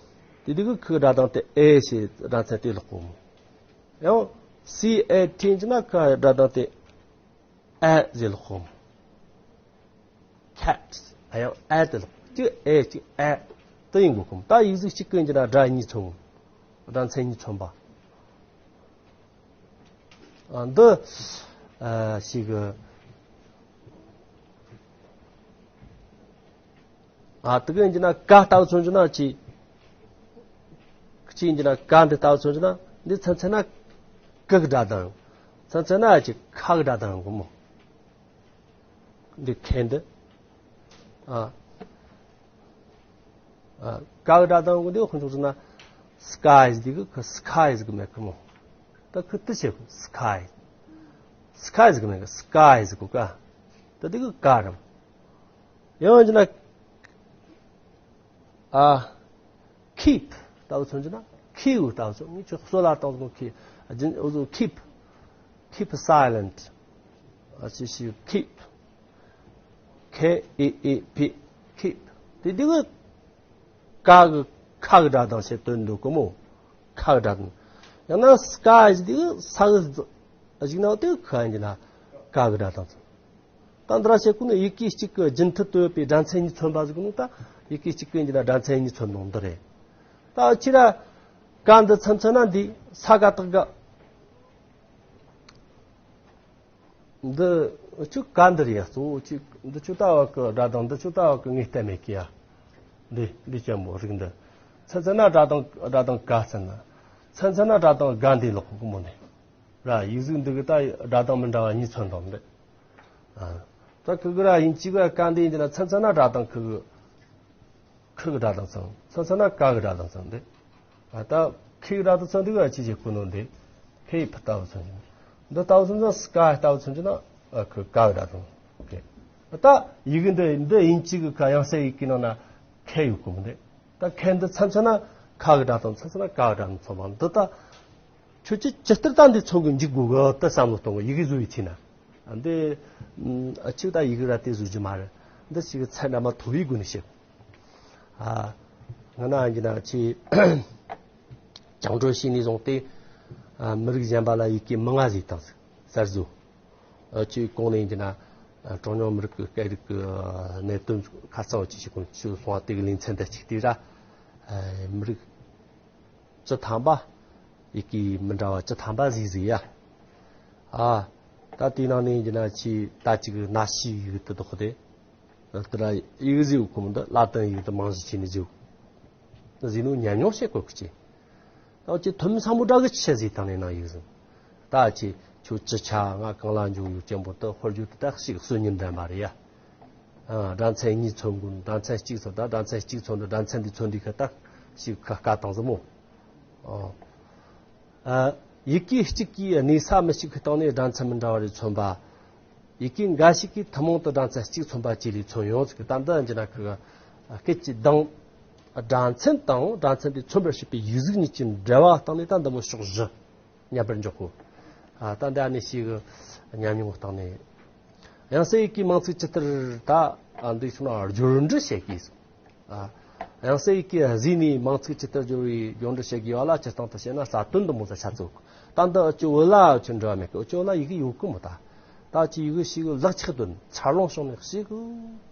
དེ་དི་གི་ཁི་གི་སྒྲ་གདངས་དེ་ཨེ་ཞེས་སྒྲ་མཚན་དེ་ལོག་གོ་མོ། ཡང་སི་ཨེ་ཊི་ཡིན་ན་ཁི་སྒྲ་གདངས་དེ་ཨེ་ཟེར་ལོག་གོ་མོ། ཁེ་ཊི། ཨ་ཡང་ཨེ་དེ་ལོག་གཅིག་ཨེ་གཅིག་ཨེ་དེ་ཡིན་དགོས་གོ་མོ། ད་ཡིག་གཟུགས་གཅིག་གི་ཡིན་ན་སྒྲ་གཉིས་མཚོན། སྒྲ་མཚན་གཉིས་མཚོན་པ། ཨ་འདི་ཨ་ཞིག་གི་ཨ་དེ་གི་ཡིན་ན་ཀ་ལྟ་བུ་མཚོན་རྒྱུ་ན་ཅི། གཅིག་ཡིན་ན་ཀ་འདི་ལྟ་བུ་མཚོན་རྒྱུ་ན་འདི་ཚན་ཚན་ན་ཀ་གི་སྒྲ་གདངས། ཚན་ཚན་ན་ཅི་ཁ་གི་སྒྲ་གདངས་གོ་མོ། འདི་ཁེ་འདི། ཨ། ཨ། ཀ་གི་སྒྲ་གདངས་གོ་འདི་ཁོ་ཚོ་ན་སི་ཀའི་ཟེར་གི་ཁ་སི་ཁའི་ཟེར་གི་མེད་གི་མོ། ད་ཁི་ཏི་ཆེ་གི་སི་ཀའི། སི་ཀའི་ཟེར་གི་མེད་གི་སི་ཀའི་ཟེར་གོ་ཀ། ད་འདི་གི་ཀ་རམ། ཡང་ཅི་ན། ཨ། ཁིབ། ལྟ་བུ་མཚོན་རྒྱུ་ན་ཁིའུ་ལྟ་བུ་མཚོན། ངས་ཁྱོད་གསོ་ལ་བཏང་ཟིན་ཁི། རྒྱུན་འུ་ཚོ་keep keep silent ཨ་ཅི་ཞིག keep K E E P keep དེ་དེ་གི་ ཀ་གི་ཁ་གི་སྒྲ་གདངས་བྱས་དོན་འདུག་གི་མོ། ཁ་གི་སྒྲ་གདངས། ཡང་ན་ཀ་ཟེར་དུས་ས་གི་གཞུག་ན་དེ་ཁ་ཡིན་གྱི་ན་ཀ་གི་སྒྲ་གདངས་ཚང་། ད་འདི་ར་བྱེད་ཀུན་ཡི་གེ་གཅིག་གི་རྒྱུན་མཐུད་དུ་ཡོད་པའི་སྒྲ་མཚན་གཉིས་མཚོན་པ་ཟེར་གི་ནོ། ད་ཡི་གེ་གཅིག་གི་ཡིན་གྱི་ན་སྒྲ་མཚན་གཉིས་མཚོན་ནོ་འདི་རེད། ད་ཁྱེད་ར་ཀ་འདི་མཚམས་མཚོན་ན་འདི་ས་ཀ་བཏགས་ག། འདི་ཆུ་ཀ་འདི་རེད་ཡ། གཙོ་བོ་ཆུ་འདི་ཆུ་ལྟ་བ་གི་སྒྲ་གདངས། འདི་ཆུ་ལྟ་བ་གི་ངེས་གཏན་མེད་ཀི་ཡ། འདི་འདི་ཅན་པོ་རིགས་འདི། མཚམས་མཚོན་ན་སྒྲ་གདངས་སྒྲ་གདངས་ཀ་ཚང་ན། མཚམས་མཚོན་ན་སྒྲ་གདངས་ག་འདི་ལོག་གི་མོ་ནི། ར་ཡིག་གཟུགས་འདི་གི་ད་སྒྲ་གདངས་མི་འདྲ་བ་གཉིས་མཚོན་དང་འདི། ཨ། ད་ཁི་གི་ར་ཡིན་གཅིག་ག་ཀ་འདི་ཡིན་གྱི་ན་མཚམས་མཚོན་ན་སྒྲ་གདངས་ཁི་གི་ཁི་གི་སྒྲ་གདངས་ཚང་། མཚམས་མཚོན་ན་ཀ་གི་སྒྲ་གདངས་ཚང་འདི། ཨ། ད་ཁི་གི་སྒྲ་གདངས་ཚང་འདི་ག་ཅི་བྱེད་ཀུན་ནོ་འདི། ཁི་ཡི་ཕི་ལྟ་བུ་མཚོན་གྱི་འདི། ལྟ་བུ་མཚོན་ན་ཀ་ལྟ་བུ་མཚོན་གྱི་ན། ཨ། ཁི་ཀ་གི་སྒྲ་གདངས། ཨོ་ཁེ། ད་ཡི་གེ་འདི་འདི་ཡིན་གཅིག་གི་ཁ་ཡང་སེ་ཡི་གེ་ནང་ན་ཁེ་ཡོད་གོ་འདི། ད་ཁེ་འདི་མཚམས་མཚོན་ན་ཁ་གི་སྒྲ་དང་མཚམས་མཚོན་ན་ཀ་གི་སྒྲ་དང་མཚོན་པ་འདི། ད་ཁྱོད་ཀྱིས་ཇི་ལྟར་ད་འདི་མཚོན་གི་འཇུག་དགོས་གི་ད་བསམ་བློ་གཏོང་གི། ཡི་གེ་བཟོ་བའི་ཚེ་ན། ཨ། འདི། ཨ། ཁྱོད་ད་ཡི་གེ་ར་དེ་བཟོ་རྒྱུ་མ་རེད། འདི་ཞིག་གི་ཚད་འདྲ་མ་མཐོ་བའི་སྒོ་ནས་བཤད། ཨ། ང་ན་འགྱི་ན་ཆེ། བཅིངས་འགྲོལ་བྱས་ནས་བཟུང་སྟེ། ཨ། མི་རིགས་གཞན་པ་ལ་ཡི་གེ་མང་ང་ཟིག་དང་གསར་བཟོ། ཨ། ཅིག་གོང་ནས་འགྱི་ན། ཨ། གྲངས་ཉུང་མི་རིགས་ཀྱི་སྐད་རིགས་ཀྱི་གནད་དོན་ཁ་གསལ་བ་ཅིག་ཞིག་གོང་ཞུ་སོང་བ་དེ་གི་ལེ་ཚན་དུ་གཅིག་དེ་ར། ཨ། མི་རིགས་བཅུ་ཐམ་པ། ཡི་གེ་མི་འདྲ་བ་བཅུ་ཐམ་པ་ཟིག་ཟིག་ཡ། ཨ། ད་དེའི་ནང་ནས་འགྱི་ན་ཆེ་ད་ཅིག་གནའ་ཤུལ་ཡི་གེ་དེ་དག་དེ། དེ་ར་ཡི་གེ་ཟིག་གོ་མི་འདུག་ལ་དོན་ཡི་གེ་དེ་མང་ཟིག་བྱས་ནས་ཟིག་ཟིག་ནོ་ཉམས་མྱོང་བྱེད་དགོས་ཀྱི། ད་ཅི་ཐོན་མི་སམ་བྷོ་ཊ་གི་ཆེ་ཟིག་དང་ནས་ནང་ཡིག་ཟིན། ད་ཅི་ཁྱོད་ཅི་ཆ་ང་གང་ལ་འཇུག་ཡོད་ཅན་པོ་དུ་ཧོར་རྒྱུ་དུ་ད་ཞིག་སུ་ཉིན་འདྲ་མ་རེད་ཡ། ཨ། སྒྲ་མཚན་གཉིས་མཚོན་དགོས། སྒྲ་མཚན་གཅིག་མཚོན། ད་སྒྲ་མཚན་གཅིག་མཚོན་འདི་སྒྲ་མཚན་འདི་མཚོན་འདི་ཁ་ད་ཞིག་ཁ་ཁ་བཏང་ཟིན་མོ། ཨོ། ཨ། ཡི་གེ་གཅིག་གིས་གནས་ས་མི་གཅིག་གི་སྟེང་ནས་སྒྲ་མཚན་མི་འདྲ་བ་རེ་མཚོན་པ། ཡི་གེ་འགའ་ཞིག་གིས་ཐུན་མོང་དུ་སྒྲ་མཚན་གཅིག་མཚོན་པ་བཅས་ལས་མཚོན་ཡོང་ཟིག་ད་འདི་འགྱི་ན་ཁི་གི་སྐད་ཀྱི་གདངས། སྒྲ་མཚན་དང་སྒྲ་མཚན་དེ་མཚོན་པར་བྱེད་པའི་ཡིག་གཟུགས་གཉིས་ཀྱི་འབྲེལ་བ་སྟེང་ནས་ད་འདི་མོ་ཕྱོགས་བཞི་མཉམ་པར་འཇོག་གོ། ཨ། ད་འདི་ཨ་ནི་ཞིག་གི་ཉམས་མྱོང་སྟེང་ནས། དབྱངས་གསལ་ཡི་གེའི་མིང་ཚིག་ཇི་ལྟར་ད། ཨ། འདི་སོང་ན་སྦྱོར་འབྲི་བྱེད་དགོས། ཨ། དབྱངས་གསལ་ཡི་གེ་བཟོས་ནས་མིང་ཚིག་ཇི་ལྟར་སྦྱོར་བའི་སྦྱོར་འབྲི་བྱེད་དགོས་པ་ལ་སྤྱིར་བཏང་དུ་བཤད་ན་རྩ་དོན་འདི་མོ་ཟིག་ཆ་ཚུགས། ད་འདི་ཨུ་ཅོ་བོད་ལ་ཨུ་ཅོ་འབྲེལ་བ་མེད་གི། ཨུ་ཅོ་བོད་ལ་ཡི་གེ་ཡོད་གི་མོ། ད་ད་ཅི་ཡི་གེ་ཞིག་ལག་ཆགས་དོན་འཚར་ལོངས་བྱུང་ནས་ཞིག་གི་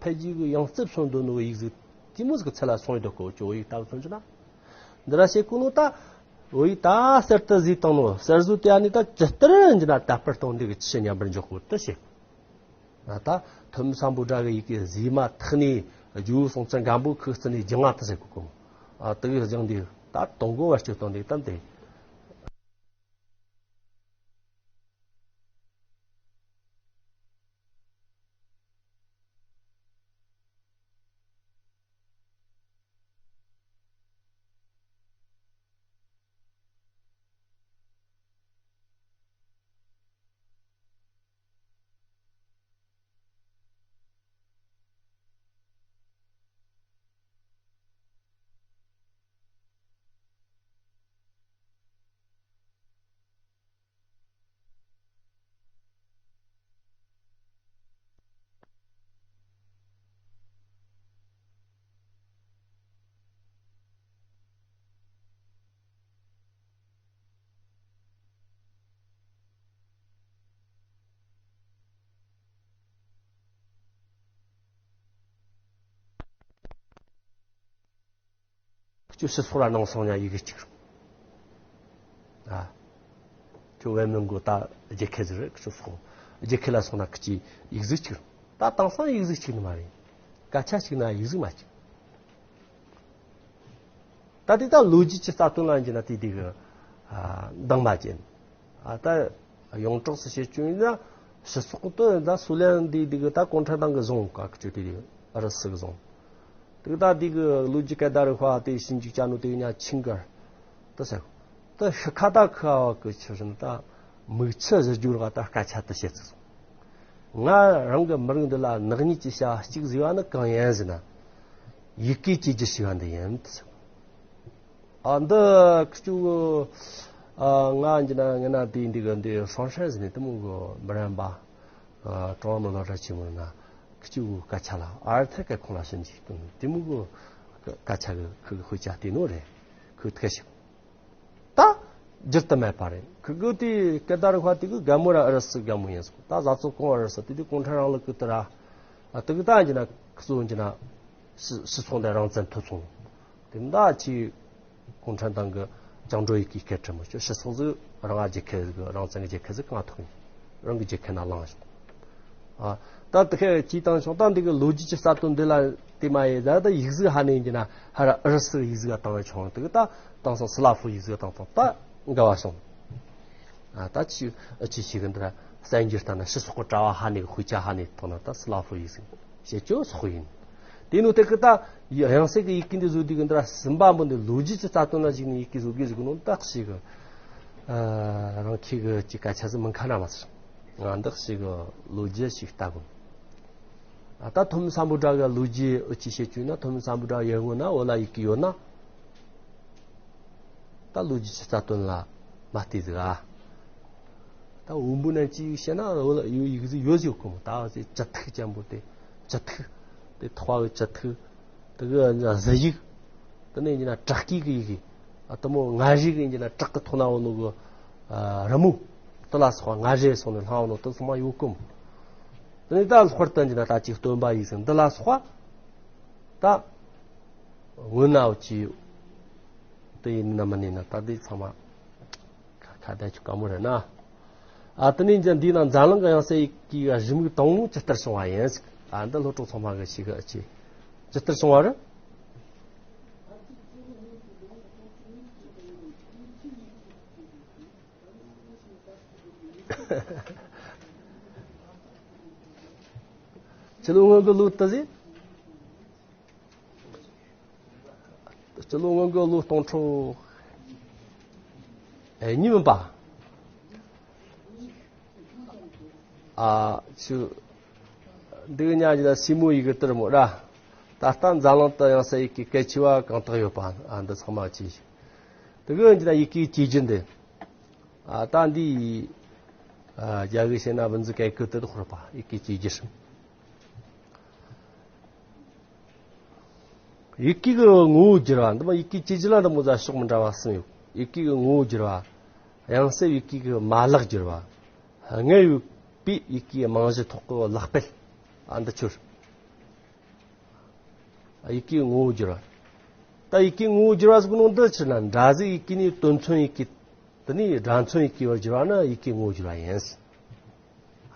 འཕེལ་རྒྱས་གི་ཡང་རྩིབ་སོན་འདོད་ནོ་གི་ཡིག་གཟུགས་དེ་མོ་ཟིག་གི་ཚད་ལ་སོང་ཡོད་གི། ཨུ་ཅོ་བོད་ཡིག་ལྟ་བུ་མཚོན་རྒྱུ་ན། འདི་ར་བྱེད་གོ་ནོ་ད། བོད་ཡིག་ད་གསར་དུ་བཟོས་བཏང་ནོ་གསར་བཟོ་དེ་ཨ་ནི་ད་ཇི་ལྟར་འགྱི་ན་དར་སྤེལ་གཏོང་འདི་གི་ཆེས་མཉམ་པར་འཇོག་དགོས་དུ་བྱེད། ད་ཐོན་མི་སམ་བྷོ་ཊ་གི་ཡི་གེ་བཟོས་མ་ཐག་ནས་ཇོ་བོ་སྲོང་བཙན་སྒམ་པོ་ཁུ་བརྩི་ནས་རྒྱུ་མ་ཐག་ཟེར་གོ་གོ། ཨ། དེ་གི་སྦྱང་འདི་ད་དུང་གོ་བར་སྤྱོད་གཏོང་འདི་ད་འདི། ཁྱོད་སྤྱི་ཚོགས་ལ་ནང་སོང་ན་ཡི་གེ་གཅིག་ཨ། ཁྱོད་བན་མོན་གོ་ད་རྒྱལ་ཁབ་ཟིག་རེད། ཁྱོད་སོང་རྒྱལ་ཁབ་ལ་སོང་ན་ཁྱོད་ཀྱི་ཡིག་གཟུགས་གཅིག་ད་དེང་སང་ཡིག་གཟུགས་གཅིག་ནི་མ་རེད། སྐད་ཆ་གཅིག་ན་ཡིག་གཟུགས་མ་གཅིག་ད་དེ་ད་ལོ་རྒྱུས་ཀྱི་རྩ་དོན་ལ་འགྱི་ན་དེ་དེ་གི། ཨ། འདང་མ་ཅན། ཨ། ད་ཡོངས་གྲགས་སུ་བཤད་རྒྱུ་ཡིན་ན་སྤྱི་ཚོགས་དུ་ད་སུ་ལན་འདི་དེ་གི་ད་གུང་ཁྲན་ཏང་གི་བཟུང་ག་ཁྱོད་དེ་དེ་ཨ་རི་སི་གི་བཟུང་། དེ་གི་ད་དེ་གི་ལོ་རྒྱུས་སྐད་བརྡ་རིག་པ་དེ་ཞིབ་འཇུག་བྱ་ནོ་དེ་གི་ཉ་ཆིང་གར་ད་ཟེར། ད་ཤི་ཁ་ད་ཁ་བ་གི་ཆི་ཟིན་ད་མིག་ཆུ་བཞུར་རྒྱུ་ར་ད་སྐད་ཆ་དུ་བཤད་ཚུལ་སོང་། ང་རང་གི་མི་རིགས་འདི་ལ་ནག་ཉེས་ཀྱི་བྱ་བ་གཅིག་བཟོས་པ་ནི་གང་ཡིན་ཟེར་ན། ཡི་གེ་བཅོས་རྒྱུ་ཞིག་པ་འདི་ཡིན་དུ་ཟེར། ཨ། འདི་ཁི་ཆུ། ཨ། ང་འགྱི་ན་ངི་ན་དེ་འདི་གི་འདི་ཧྲང་ཧྲན་ཟེར་ནས་དེ་མོ་གི་མི་རན་པ། ཨ། ཀྲོང་མི་ལོ་ར་ཆེན་མོ་ན་ཁི་ཆུ་གི་སྐད་ཆ་ལ་ཨར་ཐེ་སྐད་ཁོང་ལ་ཞིབ་འཇུག་དང་དེ་མོ་གི་ སྐད་ཆ་གི་ཁུ་གི་དཔེ་ཆ་བལྟས་ནོ་རེད། ཁུ་ཐེ་ཞིག་ད་འགྱུར་དུ་མེད་པ་རེད། ཁུ་གི་དེ་སྐད་བརྡ་རིག་པ་དེ་གི་རྒན་མོ་ར་ཨུ་རུ་སུ་རྒན་མོ་ཡིན་སོང་། ད་བཟའ་ཚོ་གང་ཨུ་རུ་སུ་དེ་དུས་གུང་ཁྲན་རིང་ལུགས་ཀྱི་དེ་ར། ཨ་དེ་གི་ད་འགྱིན་ན་གཙོ་བོ་འགྱིན་ན་སྤྱི་སྤྱི་ཚོགས་འདི་རང་བཙན་ཐོབ་སོང་། དེ་མདའ་ཆེ་གུང་ཁྲན་ཏང་གི་བཅིངས་འགྲོལ་ཡི་གེ་སྐད་དྲི་མོ་ཆོ་སྤྱི་ཚོགས་ཟིག་རང་ཨ་རྒྱལ་ཁབ་ཟིག་རང་བཙན་གྱི་རྒྱལ་ཁབ་ཟིག་གང་ཐོག་ཡིན། རང་གི་རྒྱལ་ཁབ་ན་ལངས་ཤོག་ཨ་ད་དེ་ཁའི་ཅིས་བཏང་ཤོག་ད་འདི་གི་ལོ་རྒྱུས་ཀྱི་རྩ་དོན་འདི་ལ་དེ་མ་ཡེ་ད་ད་ཡིག་གཟུགས་ཧ་ནས་འགྱིན་ན་ཧ་ར་ཨུ་རུ་སུ་ཡིག་གཟུགས་བཏང་བའི་ཆུང་དེ་གི་ད་དེང་སང་སི་ལ་ཧྥུ་ཡིག་གཟུགས་བཏང་སོང་ད་འགལ་བ་སོང་། ཨ་ད་ཅི་ཨ་ཅི་ཞིག་གི་འདི་ར་གསར་འགྱུར་ལྟ་ན་སྤྱི་ཚོགས་ཀྱི་དྲ་བ་ཧ་ནས་དཔེ་ཆ་ཧ་ནས་བཏང་ན་ད་སི་ལ་ཧྥུ་ཡིག་གཟུགས་བཤད་ཅོ་སོག་ཡིན། དེ་ནོ་དེ་གི་ད་དབྱངས་གསལ་གི་ཡི་གེ་འདི་བཟོ་དུས་གི་འདི་ར་སིམ་པ་འབུ་འདི་ལོ་རྒྱུས་ཀྱི་རྩ་དོན་ལ་གཞིགས་ནས་ཡི་གེ་བཟོ་དགོས་ཟིག་གི་ནོ་ད་ཞིག་གི་ཨ་རང་ཁྱི་གི་ཅི་སྐད་ཆ་ཟིག་མི་ཁ་ན་མ་ཟེར། ང་འདི་ཞིག་གི་ལོ་རྒྱུས་ཞིག་ལྟ་དགོས། ཨ་ད་ཐོན་མི་སམ་བྷོ་ཊ་གི་ལོ་རྒྱུས་ཨུ་ཅི་བཤད་ཅུ་ན་ཐོན་མི་སམ་བྷོ་ཊ་ཡོད་ངོ་ན་འོ་ལ་ཡི་གེ་ཡོད་ན། ད་ལོ་རྒྱུས་ཀྱི་རྩ་དོན་ལ་མ་བལྟས་ཟིག་ཨ། ད་འོན་པོ་ནན་ཅི་ཡིག་བཤད་ན་འོ་ལ་ཡོད་ཡིག་ཟིག་ཡོད་ཟིག་གོ་མོ་ད་ཟེ་བཅུ་ཐིག་ཅན་པོ་དེ་བཅུ་ཐིག་དེ་ཐོག་བ་གི་བཅུ་ཐིག་དེ་གི་གཟི་ཡིག་དེ་ནས་ཡིན་ན་བྲག་སྐས་གི་ཡི་གེ་ཨ་དེ་མོ་ང་རིག་གི་ཡིན་ན་བྲག་གི་ཐོག་ན་འོ་ནོ་གི་ཨ་རི་མོ་དེ་ལ་སོགས་པ་ང་རེ་སོང་ནས་ལྷང་འོ་ནོ་དེ་ཚང་མ་ཡོད་གོ་མོ། དེ་ནས་ད་ལྷོར་དུ་ཡིན་ན་ད་ཅིག་སྟོན་པ་ཡིག་ཟིག་འདི་ལ་སོགས་པ་ད་སྔོན་ན་འོ་ཅི་དེ་ཡིན་ན་མ་ནི་ན་ད་དེ་ཚང་མ་ཁ་ཁ་བརྡ་ཆུ་དཀའ་མོ་རེད་ན། ཨ་དེ་ནས་ཀྱང་འདི་ན་འཛམ་གླིང་གི་དབྱངས་གསལ་ཡི་གེ་རིང་མོ་དང་པོ་ཇི་ལྟར་བྱུང་བ་ཡིན་ཟིག་ཨ་འདི་སློབ་གྲོགས་ཚང་མ་གི་ཤེས་གི་ཨ་ཅི་ཇི་ལྟར་བྱུང་བ་རེད། ཕྱི་ལོ་སྔོན་གི་ལོ་དུ་ཟིག་སྤྱི་ལོ་སྔོན་གི་ལོ་སྟོང་ཕྲག་ཨེ་གཉིས་མིན་པ། ཨ་ཆུ་འདི་གི་ཉ་ཇི་ལ་སི་མོ་ཡི་གི་ཏིར་མོ་ར། ད་ལྟ་འཛམ་གླིང་དུ་ཡང་ས་ཡི་གེ་གལ་ཆེ་བ་གང་དག་ཡོད་པ་ཨ་འདི་ཚང་མ་ཅི་ཞིག་དེ་གི་འདི་ན་ཡི་གེ་ཅི་རྒྱུ་འདི། ཨ་ད་འདི་ཨ་རྒྱ་གི་ཤེ་ན་བུན་ཟི་གལ་ཀི་ཏི་དོ་ཧོར་པ་ཡི་གེ་ཅི་རྒྱུ། ཡི་གེ་གི་ངོ་བོ་བསྒྱུར་བ་འདི་མ་ཡི་གེ་ཅི་ཅི་ལ་འདི་མོ་ཟ་ཕྱོགས་མི་འདྲ་བ་གསུམ་ཡོད། ཡི་གེ་གི་ངོ་བོ་བསྒྱུར་བ། དབྱངས་གསལ་ཡི་གེ་གི་མ་ལག་བསྒྱུར་བ། སྔར་ཡོད་པའི་ཡི་གེ་རྨང་གཞི་ཐོག་གི་ལག་དཔེ། ཨ་འདི་ཆོར། ཡི་གེ་གི་ངོ་བོ་བསྒྱུར་བ། ད་ཡི་གེ་གི་ངོ་བོ་བསྒྱུར་བ་ཟེར་གི་ནོ་འདི་ཕྱིར་ན་འདྲ་ཟིག་ཡི་གེ་ནི་དོན་མཚོན་ཡི་གེ་དེ་ནས་སྒྲ་མཚོན་ཡི་གེ་བར་བསྒྱུར་བ་ནི་ཡི་གེ་ངོ་བོ་བསྒྱུར་བ་ཡིན།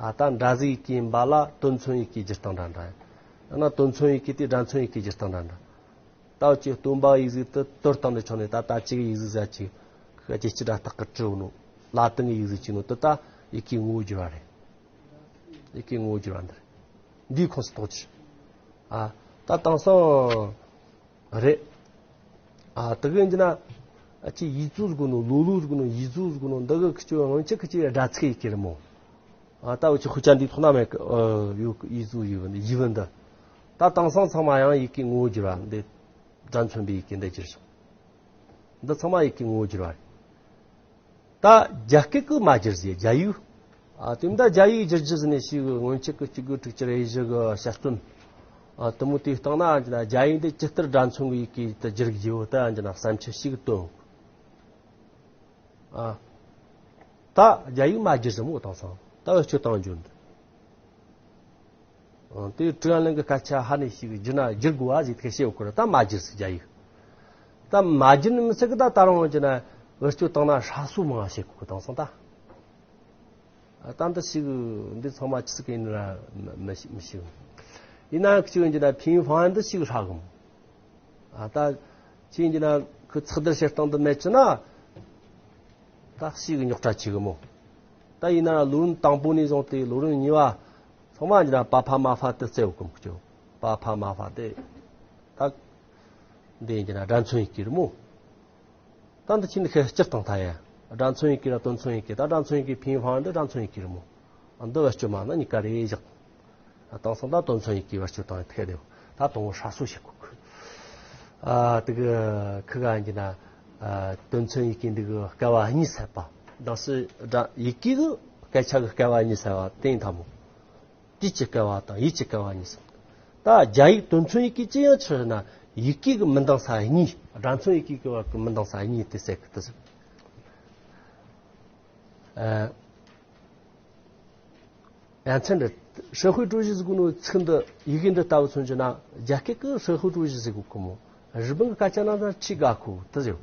ཨ་ད་འདྲ་ཟིག་ཡི་གེ་ཡིན་པ་ལ་དོན་མཚོན་ཡི་གེ་བསྒྱུར་སྟངས་འདྲ་འདྲ་ཡིན། ཡང་ན་དོན་མཚོན་ཡི་གེ་དེ་སྒྲ་མཚོན་ཡི་གེ་བསྒྱུར་སྟངས་འདྲ་འདྲ། ད་ཅི་སྟོན་པ་ཡིག་གཟུགས་དེ་དོར་སྟངས་འདི་ཆོག་ནས་ད་ལྟ་གཅིག་ཡིག་གཟུགས་ཟ་ཅིག་ཁ་ཅིག་སྤྱི་སྒྲ་རྟགས་ཀྱི་བྲིས་ནོ། ལ་ཏིང་གི་ཡིག་གཟུགས་ཅིག་ནོ་དེ་ད་ཡི་གེ་ངོ་བོ་བསྒྱུར་བ་རེད། ཡི་གེ་ངོ་བོ་བསྒྱུར་བ་འདི་རེད། འདིའི་ཁོངས་སུ་གཏོགས་ཀྱི། ཨ་ད་དེང་སང་རེད། ཨ་དེ་གི་འདི་ན་ཨ་ཅི་ཡིག་གཟུགས་ཟེར་གོ་ནོ་ལོ་ལོ་ཟེར་གོ་ནོ་ཡིག་གཟུགས་ཟེར་གོ་ནོ་འདི་གི་ཁི་ཆོ་སྔོན་ཆད་ཁི་ཆོ་སྒྲ་ཚིག་ཡི་གེ་རེད་མོ། ཨ་ད་འུ་ཆོ་ཁུ་ཆ་འདི་ཐོག་ན་མེད་གི་ཨ་ཡོད་གི་ཡིག་གཟུགས་ཡིག་བུ་འདི་ཡིག་བུ་འདི། ད་དེང་སང་ཚང་མ་ཡང་ཡི་གེ་ངོ་བོ་བསྒྱུར་བ་འདི་སྒྲ་མཚོན་པའི་ཡི་གེ་འདི་བསྒྱུར་སོང་། འདི་ཚང་མ་ཡི་གེ་ངོ་བོ་བསྒྱུར་བ་རེད། ད་རྒྱ་སྐད་ཀྱིས་མ་བསྒྱུར་ཟེར་རྒྱ་ཡིག་ཨ་དེ་མ་ད་རྒྱ་ཡིག་བསྒྱུར་རྒྱུ་ཟེར་ནས་ཞིག་སྔོན་ཆད་ཀྱི་གཅིག་དགུ་དྲུག་ཅུ་རེ་བཞི་གི་དཔྱད་རྩོམ། ཨ་དེ་མོ་དེའི་སྟེང་ན་འདི་ན་རྒྱ་ཡིག་འདི་ཇི་ལྟར་སྒྲ་མཚོན་གྱི་ཡི་གེ་དུ་བསྒྱུར་རྒྱུ་ད་འདི་ན་བསམ་འཆར་ཞིག་བཏོན། ཨ་ད་རྒྱ་ཡིག་མ་བསྒྱུར་ཟེར་མོ་དེང་སང་ད་བེད་སྤྱོད་བཏང་རྒྱུ་འདི། ཨ་དེ་ཀྲུའུ་ཨན་ལན་གྱི་སྐད་ཆ་ཧ་ནས་ཞིག་བསྒྱུར་ན་བསྒྱུར་དགོས་བ་ཟིག་ཐེ་ཤེས་ཡོད་ཁུར་ད་མ་བསྒྱུར་ཟིག་རྒྱ་ཡིག་ད་མ་བསྒྱུར་ནི་མི་ཚད་གི་ད་ད་རུང་ཅི་ན་བེད་སྤྱོད་བཏང་ན་ཧྲ་སོ་མང་བ་བྱེད་དགོས་གི་དེང་སང་ད། ཨ་ད་འདི་ཞིག་འདི་ཚང་མ་ཅི་ཟིག་ཡིན་ན་མི་མི་ཤེས་མི་ཤེས། ཡིན་ན་ཁི་ཅི་ཡིན་ཅི་ན་ཕིན་ཧྥང་འདི་ཞིག་ཧྲ་གི་མོ། ཨ་ད་ཅི་ཡིན་ཅི་ན་ཁི་ཚགས་སྡེར་བྱེད་སྟངས་འདི་མེད་ཅི་ན། ད་ཞིག་རྙོག་དྲ་ཆེ་གི་མོ། ད་ཡིན་ན་ལོ་རིམ་དང་པོ་ནས་བཟུང་སྟེ་ལོ་རིམ་གཉིས་པ་ཚང་མ་ཅི་ན་པ་ཕ་མ་ཧྥ་དེ་བརྩེ་བ་གི་མོ་ཁི་ཅི་པ་ཕ་མ་ཧྥ་དེ། ད་འདི་ཡིན་ཅི་ན་སྒྲ་མཚོན་ཡི་གེ་རེད་མོ། ད་འདི་ཕྱིན་ནི་ཁེ་སྤྱིར་བཏང་ཐ་ཡ། སྒྲ་མཚོན་ཡི་གེ་ར་དོན་མཚོན་ཡི་གེ་ད་སྒྲ་མཚོན་ཡི་གེ་ཕིན་ཧྥང་འདི་སྒྲ་མཚོན་ཡི་གེ་རེད་མོ། འདི་བེད་སྤྱོད་མ་ན་གཉིས་ཀ་རེ་བཞག་དེང་སང་ད་དོན་མཚོན་ཡི་གེ་བེད་སྤྱོད་བཏང་ཡི་ཐད་དེ་ད་དང་བོ་ཧྲ་སོ་བྱེད་དགོས་གི་ཨ་དེ་གི་ཁི་ག་ཡིན་ན་ཨ་དོན་མཚོན་ཡི་གེ་འདི་གི་སྐལ་བ་གཉིས་ཟད་པ། དང་སི་སྒྲ་ཡི་གེ་གི་སྐད་ཆ་གི་སྐལ་བ་གཉིས་ཟད་པ་དེ་ཡིན་ཐ་མོ། དུས་ཀྱི་སྐལ་བ་དང་ཡུལ་གྱི་སྐལ་བ་གཉིས་སམ། ད་རྒྱ་ཡིག་དོན་མཚོན་ཡི་གེ་ཅི་ཡང་ཆི་ན་ ཡི་གེ་གི་མི་འདང་ས་གཉིས། སྒྲ་མཚོན་ཡི་གེ་གི་བར་གི་མི་འདང་ས་གཉིས་དེ་ཟེར་གི་དེ་ཟེར། ཨ། ཡ་མཚན་རེད། 社会主义 ཟེར་གོ་ནོ་ཚིག་འདི་ཡི་གེ་འདི་ལྟ་བུ་མཚོན་རྒྱུ་ན། རྒྱ་སྐད་ཀྱི་社会主义 ཟེར་གོ་གི་མོ། རི་པིན་གྱི་སྐད་ཆ་ནང་ད་ཆི་ག་ཁོ་དེ་ཟེར།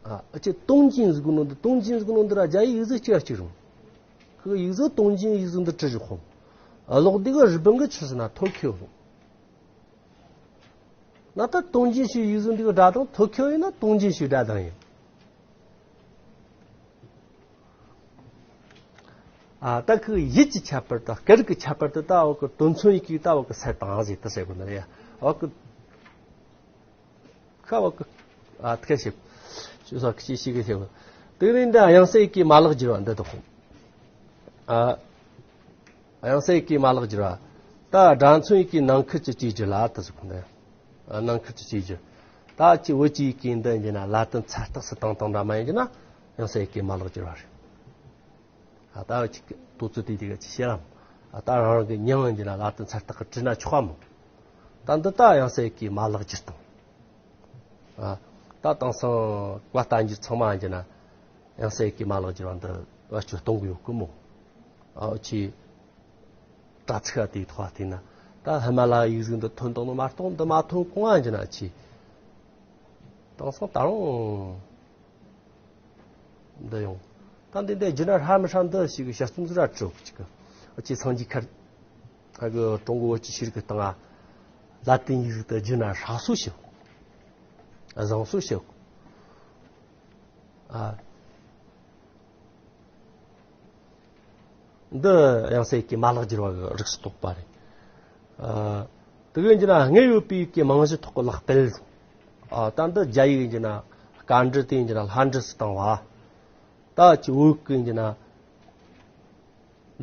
ཨ། ཨ་ཅེ་东京 ཟེར་གོ་ནོ་འདི། 东京 ཟེར་གོ་ནོ་འདི་ར་རྒྱ་ཡིག་ཡིག་གཟུགས་གཅིག་གཅིག་རུང་། ཁོ་ཡིག་གཟུགས་东京 ཡིག་གཟུགས་འདི་བྲི་རྒྱུ་ཁོ། ཨ། ལོག་འདི་གི་རི་པིན་གྱི་ཆི་ཟེར་ན་ཐོ་ཁྱོ་རུང་། ན་ད་东京 ཞེས་ཡིག་གཟུགས་འདི་གི་སྒྲ་གདངས་ཐོ་ཁྱོ་ཡིན་ན་东京 ཞེས་སྒྲ་གདངས་ཡིན། ཨ། ད་ཁོ་ཡིད་ཀྱི་ཁྱད་པར་དང་སྐད་རིགས་ཀྱི་ཁྱད་པར་དུ་ད་འོག་གི་དོན་མཚོན་ཡི་གེ་ད་འོག་གི་ཟེར་དང་ཟེར་དུ་ཟེར་གོ་ནི་རེད། འོག་གི་ཁ་འོག་གི། ཨ། ཐུགས་ཤེས། ཅུ་སོགས་ཀྱི་ཤེས་ཀྱི་ཤེས་གོ། དེ་ནས་འདི་དབྱངས་གསལ་ཡི་གེ་མ་ལག་བསྒྱུར་བ་འདི་དག་གོ། ཨ། དབྱངས་གསལ་ཡི་གེ་མ་ལག་བསྒྱུར་བ། ད་སྒྲ་མཚོན་ཡི་གེ་ནང་ཁུལ་གྱི་བཅོས་བསྒྱུར་ལ་དུ་ཟེར་གོ་ནི། ཨ། ནང་ཁུལ་གྱི་བཅོས་བསྒྱུར། ད་ཅི་བོད་ཀྱི་ཡི་གེ་འདི་ཡིན་ན་ལ་ཏིན་ཚ་རྟགས་སུ་བཏང་བཏང་འདྲ་མ་ཡིན་གྱི་ན་དབྱངས་གསལ་ཡི་གེ་མ་ལག་བསྒྱུར་བ་རེད། ཨ། ད་ཅིག་དོ་ཚོད་དེ་དེ་ག་ཅིག་བཤད་ལམ། ཨ། ད་རང་རང་གི་མྱིང་ཡིན་གྱི་ན་ལ་ཏིན་ཚ་རྟགས་ཀྱི་བྲིས་ན་ཆོག་ག་མོ། ད་འདི་ད་དབྱངས་གསལ་ཡི་གེ་མ་ལག་བསྒྱུར་དང་། ཨ། ད་དེང་སང་བཀའ་བསྟན་འགྱུར་ཚང་མ་ཡིན་གྱི་ན་དབྱངས་གསལ་ཡི་གེ་མ་ལག་བསྒྱུར་བ་འདི་བེད་སྤྱོད་གཏོང་གི་ཡོད་གི་མོ། ཨ། ཨོ་ཆི། དྲ་ཚིགས་དེའི་ཐོག་བལྟས་ན། ད་ཧི་མ་ལ་ཡའི་ཡིག་གཟུགས་འདི་ཐོན་བཏང་ནོ་མ་གཏོགས་འདི་མ་ཐོན་གོང་ང་ཡིན་གྱི་ན་ཆི། དེང་སང་ད་རུང་འདི་ཡོང་། ད་འདི་འདི་བསྒྱུར་ན་ཧྲ་མི་ཧྲ་འདི་ཞིག་གི་དཔྱད་རྩོམ་ཟིག་ར་བྲིས་ཅིག་གི། ཨོ་ཆི། སངས་རྒྱས་མཁར། ཨ་གི་ཀྲུང་གོ་བོད་ཀྱི་ཤེས་རིག་གི་སྟེང་ང་ལ་ཏིན་ཡིག་ཏུ་བསྒྱུར་ན་ཧྲ་སོ་ཞིག། ཨ། བཟང་སོ་ཞིག། ཨ། འདི་དབྱངས་གསལ་ཡི་གེ་མ་ལག་བསྒྱུར་བ་གི་རིགས་སུ་གཏོགས་པ་རེད། ཨ། དེ་གི་ཡིན་གྱི་ན་སྔར་ཡོད་པའི་ཡི་གེ་རྨང་གཞི་ཐོག་གི་ལག་དཔེ། ཨ། ད་འདི་རྒྱ་ཡིག་ཡིན་གྱི་ན་སྐད་འབྲི་དེ་ཡིན་གྱི་ན་ལྷ་འབྲི་སུ་བཏང་བ། ད་ཅི་བོད་ཀྱི་ཡིན་གྱི་ན།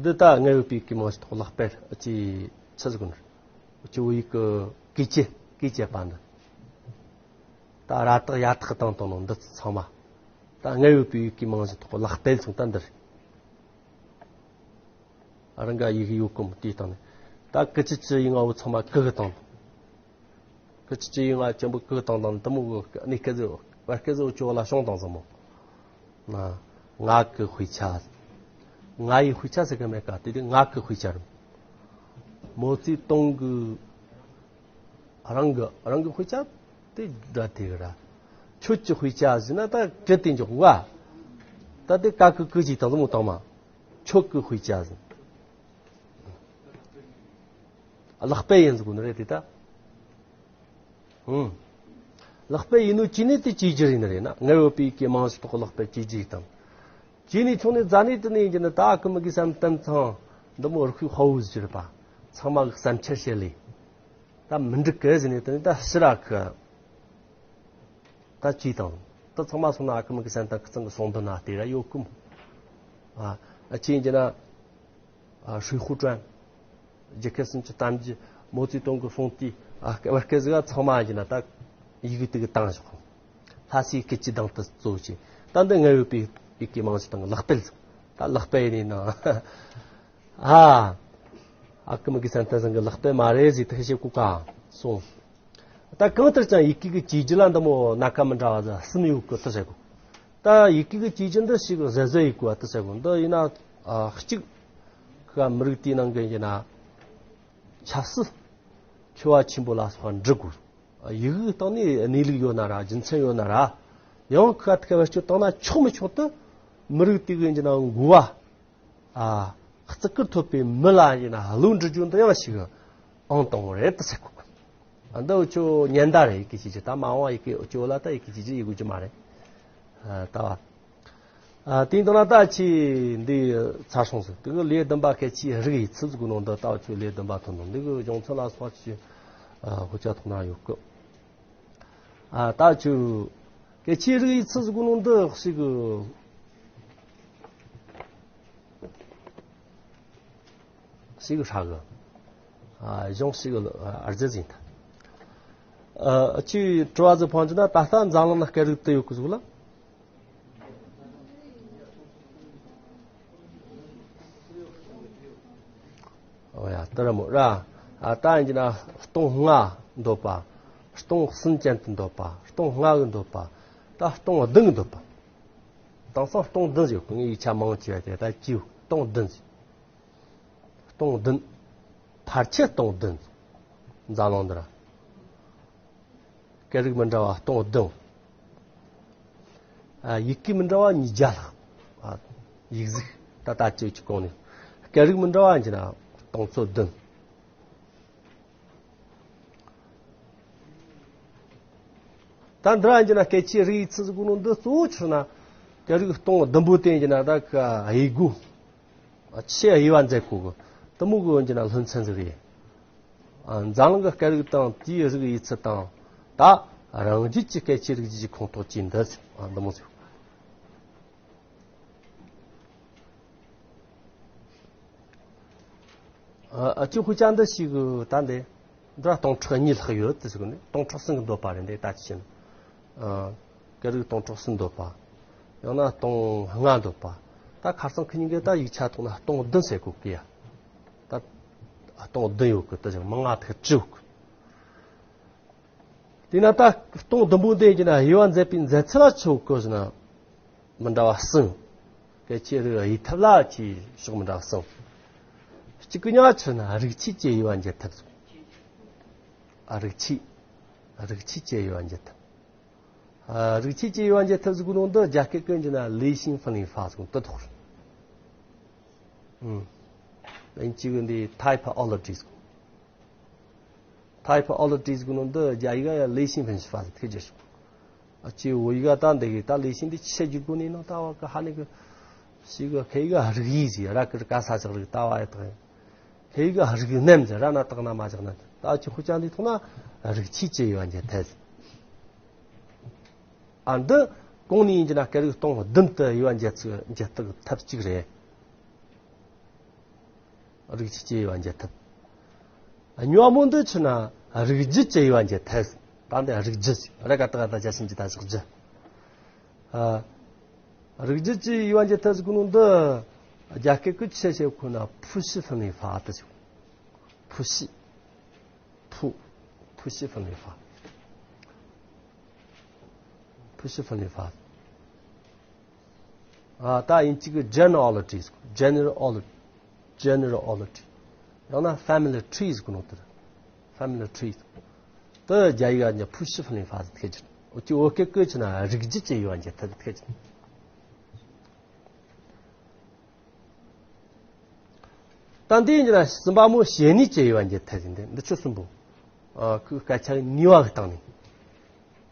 འདི་ད་སྔར་ཡོད་པའི་ཡི་གེ་རྨང་གཞི་ཐོག་ལག་དཔེ་ཅི་ཆི་ཟིག་ནི། ཅི་བོད་ཡིག་གི་གི་ཅི་གི་ཅི་པ་འདི། ད་ར་བཏགས་ཡ་བཏགས་བཏང་བཏང་ནོ་འདི་ཚང་མ། ད་སྔར་ཡོད་པའི་ཡི་གེ་རྨང་གཞི་ཐོག་ལག་དཔེ་ཚང་ད་འདིར། ཨ། རང་ག་ཡི་གེ་ཡོད་གོ་མོ་དེའི་སྟེང་ནས། ད་གི་ཅི་ཅི་ཡི་ང་བོ་ཚང་མ་གི་གི་བཏང་། གི་ཅི་ཅི་ཡི་ང་ཆེན་པོ་གི་དང་དང་དུ་མོ་གི་གནས་སྐད་ཟེར་བར་སྐད་ཟེར་བ་ཅོ་ལ་ཤོང་དང་ཟེར་མོ། ང་གི་དཔེ་ཆ། ང་ཡི་དཔེ་ཆ་ཟེར་གི་མེད་ཀ། དེ་དུས་ང་གི་དཔེ་ཆ་རུ། མའོ་ཙེ་ཏུང་གི་རང་གི་རང་གི་དཔེ་ཆ་དེ་འདྲ་དེ་གི་ར། ཁྱོད་ཀྱི་དཔེ་ཆ་ཟེར་ན་ད་གི་དེ་འཇོག་ག། ད་དེ་ཀ་གི་གི་ཅི་དང་དུ་མོ་དང་མ། ཁྱོད་ཀྱི་དཔེ་ཆ་ཟེར། ལག་དཔེ་ཡིན་ཟེར་གོ་ནི་རེད་དེ་ད། ཨང་། ལག་དཔེ་ཡིན་ནོ་ཅི་ནས་དེ་བཅོས་བསྒྱུར་ཡིན་ནི་རེད་ན། སྔར་ཡོད་པའི་ཡི་གེ་རྨང་གཞི་ཐོག་གི་ལག་དཔེ་བཅོས་བསྒྱུར་དང་། ཅི་ནས་ཆུང་ནས་རྫ་ནས་དུ་ནས་ཡིན་གྱི་ནི་ད་ཨ་ཁུ་མི་གི་བསམ་གཏན་ཚང་འདི་མོ་རུ་ཁུག་ཧོ་བུ་ཟེར་པ། ཚང་མ་གི་བསམ་འཆར་བཤད་ལས། ད་མི་འགྲིག་གི་ཟེར་ནས་དུ་ནས་ད་ཕྱི་ར་ཁུ། ད་ཅི་དང་། ད་ཚང་མ་སོང་ན་ཨ་ཁུ་མི་གི་བསམ་གཏན་ཁུ་ཚང་གི་སོང་དུ་ན་དེ་ར་ཡོད་ཀུམ། ཨ། ཨ་ཅི་ཡིན་གྱི་ན། ཨ། 水浒传། རྒྱལ་ཁབ་སུམ་ཅུ་གཏམ་རྒྱུད། མའོ་ཙེ་ཏུང་གི་ཧྥུང་ཏི། ཨ། བར་སྐད་ཟིག་ཚང་མ་ཡིན་ན་ད་ཡི་གེ་དེ་གི་བཏང་བཞག་ལྷ་སའི་སྐད་ཀྱི་གདངས་དུ་གཙོ་བྱས། ད་འདི་སྔར་ཡོད་པའི་ཡི་གེ་རྨང་གཞི་དང་ལག་དཔེ་ཟིག་ད་ལག་དཔེ་ཡིན་ནི་ན། ཨ། ཨ་ཁུ་མི་གི་བསམ་གཏན་ཚང་གི་ལག་དཔེ་མ་རེད་ཟིག་དེ་བཤད་གོ་ག་སོང་། ད་གང་ལྟར་ཀྱང་ཡི་གེ་གི་བཅོས་བསྒྱུར་ལ་འདི་མོ་སྣ་ཁ་མི་འདྲ་བ་ཟིག་གསུམ་ཡོད་གི་དུ་བཤད་གོ། ད་ཡི་གེ་གི་བཅོས་བསྒྱུར་འདི་ཞིག་གཟབ་གཟབ་ཡེད་དགོས་པ་དུ་བཤད་གོ། འདི་ཡིན་ན། ཨ། གཅིག་ཁ་མི་རིགས་དེའི་ནང་གི་ཡིན་ན། ཆབ་སྲིད་འཚོ་བ་ཆེན་པོ་ལ་སོགས་པ་འབྲི་དགོས། ཡི་གེ་སྟེང་ནས་གནས་ལུགས་ཡོད་ན་ར། རྒྱུ་མཚན་ཡོད་ན་ར། ཡང་ཁ་ཐུག་བེད་སྤྱོད་བཏང་ན་ཆོག་མི་ཆོག་དུ་མི་རིགས་དེ་གི་ཡིན་ན་འགོ་བ། ཨ། བརྩི་བཀུར་ཐོབ་པའི་མི་ལ་ཡིན་ན་བློ་འདྲི་རྒྱུ་འདི་ཡང་ཞིག་ཨང་དང་པོ་རེད་དུ་ཟེར་གོ། ཨ། འདི་འུ་ཆོ་ཉེན་བརྡ་རེད། ཡི་གེ་བཅོས་བསྒྱུར་ད་མ་འོངས་པ་ཡི་གེ་འུ་ཆོ་ལ་ད་ཡི་གེ་བཅོས་བསྒྱུར་ཡེད་དགོས་རྒྱུ་མ་རེད། ཨ། ད་བ། ཨ། དེའི་མདོར་ན་ད་ཆི་འདི་ཚར་སོང་ཟིག་དེ་གི་ལེའུ་བདུན་པ་སྐད་ཆའི་རིགས་ཡི་ཚུལ་ཟེར་གོ་ནོ་འདི་ད་འུ་ཆོ་ལེའུ་བདུན་པ་ཐོན་ནོ། འདི་གི་སྦྱོང་ཚུལ་ལ་སོགས་ཆི། ཨ། ཧོ་ཅ་ཐོག་ན་ཡོད་གི། ཨ། ད་ཆི། སྐད་ཆའི་རིགས་ཡི་ཚུལ་ཟེར་གོ་ནོ་འདི་ཞིག་གི། ཞིག་ཧྲ་གི། ཨ། གཞུང་ཞིག་ཨར་ཛེ་ཟིན་ཐ། ཨ། ཆི་དྲི་བ་ཟིག་ཕང་གི་ན་ད་ལྟ་འཛམ་གླིང་ན་སྐད་རིགས་དུ་ཡོད་གི་ཟིག་ལ། ཨོ་ཡ། དེ་ར་མོ་ར། ཨ། ད་ཡིན་གྱི་ན་སྟོང་ལྔ་འདོད་པ། སྟོང་གསུམ་ཅན་དུ་འདོད་པ། སྟོང་ལྔ་གི་འདོད་པ། ད་སྟོང་བདུན་གི་འདོད་པ། དེང་སང་སྟོང་བདུན་ཟེར། ཁོ་ངའི་ཡིག་ཆ་མང་ཆེ་བ་དེ་ད་བཅུ། སྟོང་བདུན་ཟེར། སྟོང་བདུན། ཕལ་ཆེར་སྟོང་བདུན། འཛམ་གླིང་འདི་ར། སྐད་རིགས་མི་འདྲ་བ་སྟོང་བདུན། ཨ། ཡི་གེ་མི་འདྲ་བ་ཉིས་བརྒྱ་ལྷག། ཨ། ཡིག་གཟུགས་ད་ལྟ་བཅུ་གཅིག་གོང་ནས། སྐད་རིགས་མི་འདྲ་བ་ཡིན་གྱི་ན་སྟོང་ཚོ་བདུན། ད་འདི་ར་ཡིན་གྱི་ན་སྐད་ཆའི་རིགས་ཡིག་ཚད་ཟེར་གོ་ནོ་འདི་གཙོ་བོ་ཆི་ན། སྐད་རིགས་སྟོང་བདུན་པོ་དེ་ཡིན་གྱི་ན་ད་ག་དབྱེ་དགོས། ཆེས་དབྱེ་བ་མཛད་དགོས་གི། དེ་མོ་གི་ཡིན་གྱི་ན་སློབ་ཚན་ཟིག་རེད། ཨ། འཛམ་གླིང་གི་སྐད་རིགས་དང་དེའི་རིགས་ཡིག་ཚད་དང་། ད་རང་རྒྱུད་ཀྱི་སྐད་ཆའི་རིགས་རྒྱུད་ཀྱི་ཁོངས་གཏོགས་ཀྱི་འདི་ཟེར། ཨ། འདི་མོ་ཟེར། ཨ། ཨ། ཅི་ཧུ་ཅང་འདི་ཞིག་གི་ད་འདི་འདི་ར་སྟོང་ཕྲག་གཉིས་ལྷག་ཡོད་དེ་ཟེར་གི་ནི། སྟོང་ཕྲག་གསུམ་གི་འདོད་པ་རེད་འདི་ད་ཅི་བྱེད་ན། ཨ། སྐད་རིགས་སྟོང་ཕྲག་གསུམ་འདོད་པ། ཡང་ན་སྟོང་ལྔ་འདོད་པ། ད་ཁ་སང་ཁི་གཉིས་ཀས་ད་ཡིག་ཆ་ཐོག་ན་སྟོང་བདུན་ཟེར་གོ་གི་ཡ། ད་སྟོང་བདུན་ཡོད་གི། དེ་ཅང་མང་ང་ཐག་བཅད་ཡོད་གི། དེས་ན་ད་སྟོང་བདུན་པོ་འདི་ཡིན་གྱི་ན་དབྱེ་བ་མཛད་པའི་མཛད་ཚུལ་ལ་ཆི་ཡོད་གི་ཟེར་ན། མི་འདྲ་བ་གསུམ། སྐད་ཆའི་རིགས་དབྱེ་ཐབས་ལ་ཆི་ཕྱོགས་མི་འདྲ་བ་གསུམ། གཅིག་གི་ཉག་ཆི་ན་རིགས་ཆད་ཀྱི་དབྱེ་བ་འབྱེད་ཐབས་ཟེར། ཨ། རིགས་ཆད། རིགས་ཆད་ཀྱི་དབྱེ་བ་འབྱེད་ཐབས། ཨ། རིགས་ཆད་ཀྱི་དབྱེ་བ་འབྱེད་ཐབས་ཟེར་གོ་ནོ་འདི་རྒྱ་སྐད་ཀྱི་ཡིན་གྱི་ན་类型分类法ཟེར་གོ་ནོ་དེ་ཐོག་རེད། ཨུམ། དབྱིན་ཇི་གི་འདི་typology ཟེར་གོ། typology ཟེར་གོ་ནོ་འདི་རྒྱ་ཡིག་ག་ཡ་类型分析法ཟེར་ཐུག་རྒྱུ་བྱུང་། ཨ། ཅི་བོད་ཡིག་ག་ད་འདི་གི་ད་类型འདི་ཆི་བརྗོད་དགོས་ནི་ན། ད་བ་གི་ཧ་ནི་གི་ཞིག་གི་ཁེ་ཡི་ག་རིགས་དབྱེ་ཟེར། ར་གི་རི་ག་ས་ཆགས་རིགས་ད་བ་ཡ་དག་ཡིན། ཁེ་ཡི་ག་རིགས་རྣམས་ཟེར། ར་ན་དག་ན་མ་ཆགས་ན། ད་ཅི་ཧུ་ཅང་འདི་ཐོག་ན་རིགས་ཆད་ཀྱི་དབྱེ་བ་འབྱེད་ཐབས། ཨ། འདི་གོང་ནས་ཡིན་གྱི་ན་སྐད་རིགས་སྟོང་བདུན་དུ་དབྱེ་བ་འབྱེད་ཚུལ་འབྱེད་ཐབས་ཐབས་གཅིག་རེད། རིགས་ཆད་ཀྱི་དབྱེ་བ་འབྱེད་ཐབས། གཉིས་པ་མོ་འདི་ཆི་ན་རིགས་རྒྱུད་ཀྱི་དབྱེ་བ་འབྱེད་ཐབས། ད་འདི་རིགས་རྒྱུད་ཟེར། ར་ག་ཏག་ག་ད་ཇ་ཞབས་ཀྱུ་ད་ཞབས་ཀྱུ། ཨ། རིགས་རྒྱུད་ཀྱི་དབྱེ་བ་འབྱེད་ཐབས་ཟེར་གོ་ནོ་འདི་རྒྱ་སྐད་ཀྱི་ཆི་ཟེར་གོ་ན་谱系分类法དེ་ཟེར། 谱系། 谱། 谱系分类法。 谱系分类法。 ཨ། ད་དབྱིན་ཇི་གི་genealogy། genealogy། genealogy། ཡང་ན་family tree ཟེར་གོ་ནོ་དེ་རེད། family tree། དེ་རྒྱ་ཡིག་ག་ནི་谱系分类法ཟེར་ཐུག་རྒྱུ། འུ་ཅི་བོད་སྐད་ཀྱི་ཆི་ན་རིགས་རྒྱུད་ཀྱི་དབྱེ་བ་འབྱེད་ཐབས་ཐུག་རྒྱུ། ད་འདི་ཡིན་ན་གསུམ་པ་མོ་བྱེད་ནུས་ཀྱི་དབྱེ་བ་འབྱེད་ཐབས་ཡིན་ཏེ། འདི་ཆོས་གསུམ་པོ། ཨ། ཁོའི་སྐད་ཆ་གི་ནུས་པ་གི་སྟེང་ནས།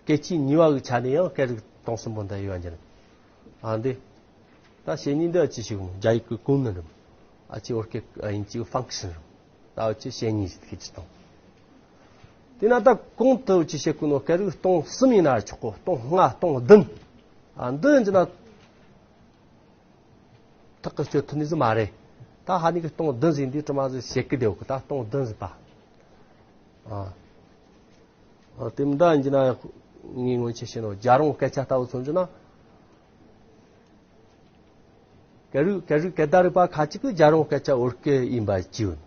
སྐད་ཆའི་ནུས་པ་གི་ཆ་ནས་ཡང་སྐད་རིགས་སྟོང་གསུམ་པོ་འདི་དབྱེ་བ་འབྱེད། ཨ། འདི། ད་བྱེད་ནུས་འདི་ཅི་ཞིག་རྒྱ་ཡིག་གི་功能རེད། ཨ། ཅི་བོད་སྐད་ཨ་ཡིན་ཅིག་function རེད། ད་འུ་ཅི་བྱེད་ནུས་ཟེར་ཐུག་རྒྱུ་དང་། དེས་ན་ད་གོང་དུ་འུ་ཅི་བཤད་གོ་ནོ་སྐད་རིགས་སྟོང་གསུམ་ཡིན་ན་ཆོག་གོ། སྟོང་ལྔ། སྟོང་བདུན། ཨ། འདི་ཡིན་ན། ཐག་གི་གཅོད་ཐུབ་ནི་ཟིག་མ་རེད། ད་ཧ་ནི་གི་སྟོང་བདུན་ཟིག་འདི་དྲི་མ་ཟིག་བྱེད་ཀི་བསྡད་ཡོད་གི། ད་སྟོང་བདུན་ཟིག་པ། ཨ། ཨ། དེ་མི་འདྲ་ཡིན་གྱི་ན་ངས་སྔོན་ཆད་བཤད་ནོ་རྒྱལ་རོང་སྐད་ཆ་ལྟ་བུ་མཚོན་གྱི་ན། སྐད་རིགས་སྐད་རིགས་སྐད་བརྡ་རིག་པ་ཁ་ཅིག་གིས་རྒྱལ་རོང་སྐད་ཆ་བོད་སྐད་ཡིན་པ་བརྩིས་ཡོད།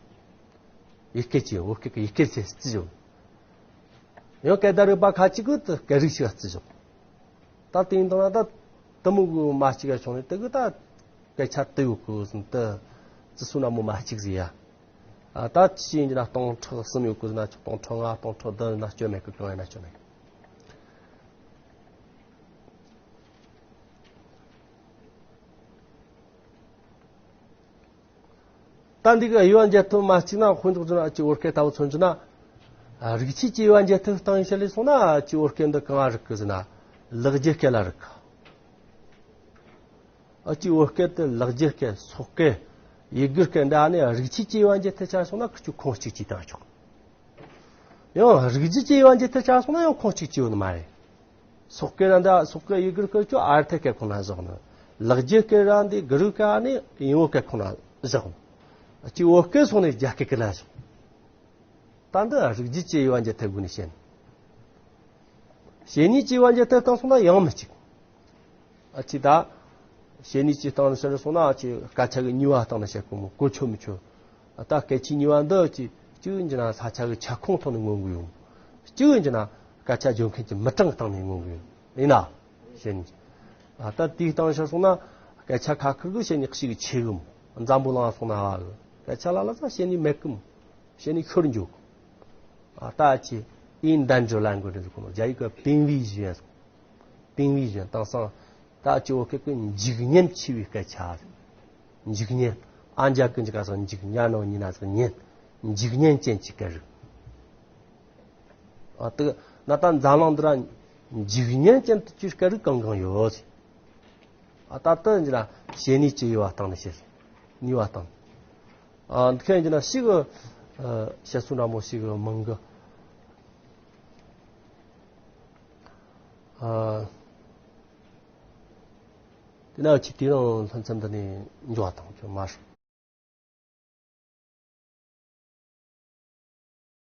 ཡུལ་སྐད་ཅིག་བོད་སྐད་ཀྱི་ཡུལ་སྐད་ཟེར་བརྩིས་ཡོད། ཡང་སྐད་བརྡ་རིག་པ་ཁ་ཅིག་གིས་དེ་སྐད་རིགས་ཤིག་བརྩིས་ཡོད། ད་དེ་ཡིན་དང་ན་ད་དེ་མོ་གི་མ་གཅིག་ག་བྱུང་ནས་དེ་གི་ད་སྐད་ཆ་དེ་ཡོད་གི་ཟིན་དེ་བརྩི་སྲོལ་ན་མོ་མ་གཅིག་ཟིག་ཡ། ཨ། ད་ཅི་ཡིན་ན་སྟོང་ཕྲག་གསུམ་ཡོད་གི་ཟིན་ན་ཆོག་སྟོང་ཕྲག་ལྔ། སྟོང་ཕྲག་བདུན་ན་སྐྱོན་མེད་གི། གང་ཡིན་ན་སྐྱོན་མེད་གི། ད་འདི་གི་དབྱེ་བ་འབྱེད་ཐབས་མ་གཅིག་ན་དཔེ་འཇོག་རྒྱུ་ན་ཨ་ཅི་བོད་སྐད་ལྟ་བུ་མཚོན་རྒྱུ་ན། ཨ། རིགས་ཆད་ཀྱི་དབྱེ་བ་འབྱེད་ཐབས་སྟེང་ཡིན་བཤད་ལས་སོང་ན་ཨ་ཅི་བོད་སྐད་འདི་གང་ང་རིག་གི་ཟེར་ན། ལེགས་སྒྱུར་སྐད་ལ་རིག་གི། ཨ་ཅི་བོད་སྐད་དེ་ལེགས་སྒྱུར་སྐད། སོག་སྐད། ཡུ་གུར་སྐད་འདྲ་ནས་རིགས་ཆད་ཀྱི་དབྱེ་བ་འབྱེད་ཐབས་ཆ་སོང་ན་ཁི་ཆོ་ཁོངས་གཅིག་གཅིག་བཏང་ཆོག་ཡང་རིགས་རྒྱུད་ཀྱི་དབྱེ་བ་འབྱེད་ཐབས་ཆ་སོང་ན་ཡང་ཁོངས་གཅིག་གཅིག་ཡོད་ནི་མ་རེད། སོག་སྐད་ར་འདི་སོག་སྐད་ཡུ་གུར་སྐད་ཆོ་ཨར་ཐའི་སྐད་ཁོངས་ན་བཞག་ནི། ལེགས་སྒྱུར་སྐད་ར་འདི་གུ་རུ་སྐད་ནི་དབྱིན་བོད་སྐད་ཁོངས་ན་བཞག་ནི། ཅི་བོད་སྐད་སོང་ནས་རྒྱ་སྐད་སྐད་ལ་བཞག་ད་འདི་རིགས་རྒྱུད་ཀྱི་དབྱེ་བ་འབྱེད་ཐབས་སྒོ་ནས་བཤད་ནི། བྱེད་ནུས་ཀྱི་དབྱེ་བ་འབྱེད་ཐབས་སྟེང་སོང་ན་ཡང་མི་གཅིག་ཨ་ཅི་ད། བྱེད་ནུས་ཀྱི་སྟེང་ནས་བཤད་སོང་ན་ཨ་ཅི་སྐད་ཆ་གི་ནུས་པ་སྟེང་ནས་བཤད་གོ་མོ་གོ་ཆོད་མི་ཆོད། ད་སྐད་ཆའི་ནུས་པ་འདི་ཨ་ཅི་གཅིག་ཡིན་གྱི་ན་ས་ཆ་གི་ཁྱབ་ཁོངས་ཐོག་ནས་མངོན་གི་ཡོང་། གཅིག་ཡིན་གྱི་ན་ སྐད་ཆ་བརྗོད་མཁན་གྱི་མི་གྲངས་སྟེང་ནས་མངོན་གི་ཡོད། ཡིན་ན། བཤད་ནི། ཨ་ད་དེའི་སྟེང་ཤར་སོང་ན། སྐད་ཆ་ཁ་ཁུར་གི་བཤད་ནི་ཞིག་ཆེ་གི་མོ། འཛམ་བུ་གླིང་སོང་ན་བ་གི། སྐད་ཆ་ལ་ལ་ས་བཤད་ནི་མེད་གི་མོ། བཤད་ནི་ཤོར་འཇུག་ཨ་ད་ཅི། ཨིན་དན་ཇོ་ལན་གོ་རེ་ཟེར་གོ་ནོ། རྒྱ་ཡིག་གི་པིན་བི་ཞུ་ཡན་སོང་། པིན་བི་ཞུ་ཡན་དང་སང་། ད་ཅི་འོ་ཁེ་གི་འཇིག་ཉེན་ཆེ་བའི་སྐད་ཆ་རེད། འཇིག་ཉེན། ཨ་འཇའ་ཀུན་གྱི་ཀ་སང་འཇིག་ཉ་ནོ་ཉི་ན་ཟེར་ཉེན། འཇིག་ཉེན་ཅན་གྱི་སྐད་རིགས། ཨ་དེ་ན་ད་འཛམ་གླིང་འདི་ར་འཇིག་ཉེན་ཅན་དུ་གྱུར་སྐད་རིགས་གང་གང་ཡོད། ཨ་ད་ལྟ་འདི་ར་བཤད་ནི་ཅི་ཡོད་བ་སྟེང་ནས་བཤད། ནུས་པ་སྟེང་། ཨ་འདི་ཁྱེད་འདི་ན་ཞིག་གི། ཨ་བཤད་སྲོལ་འདྲ་མོ་ཞིག་གི་མང་གི། ཨ་དེ་ན་ཅི་དེ་རང་ལྷན་ཚམ་འདི་ནས་འཇོག་བ་དང་ཅོ་མ་རེད།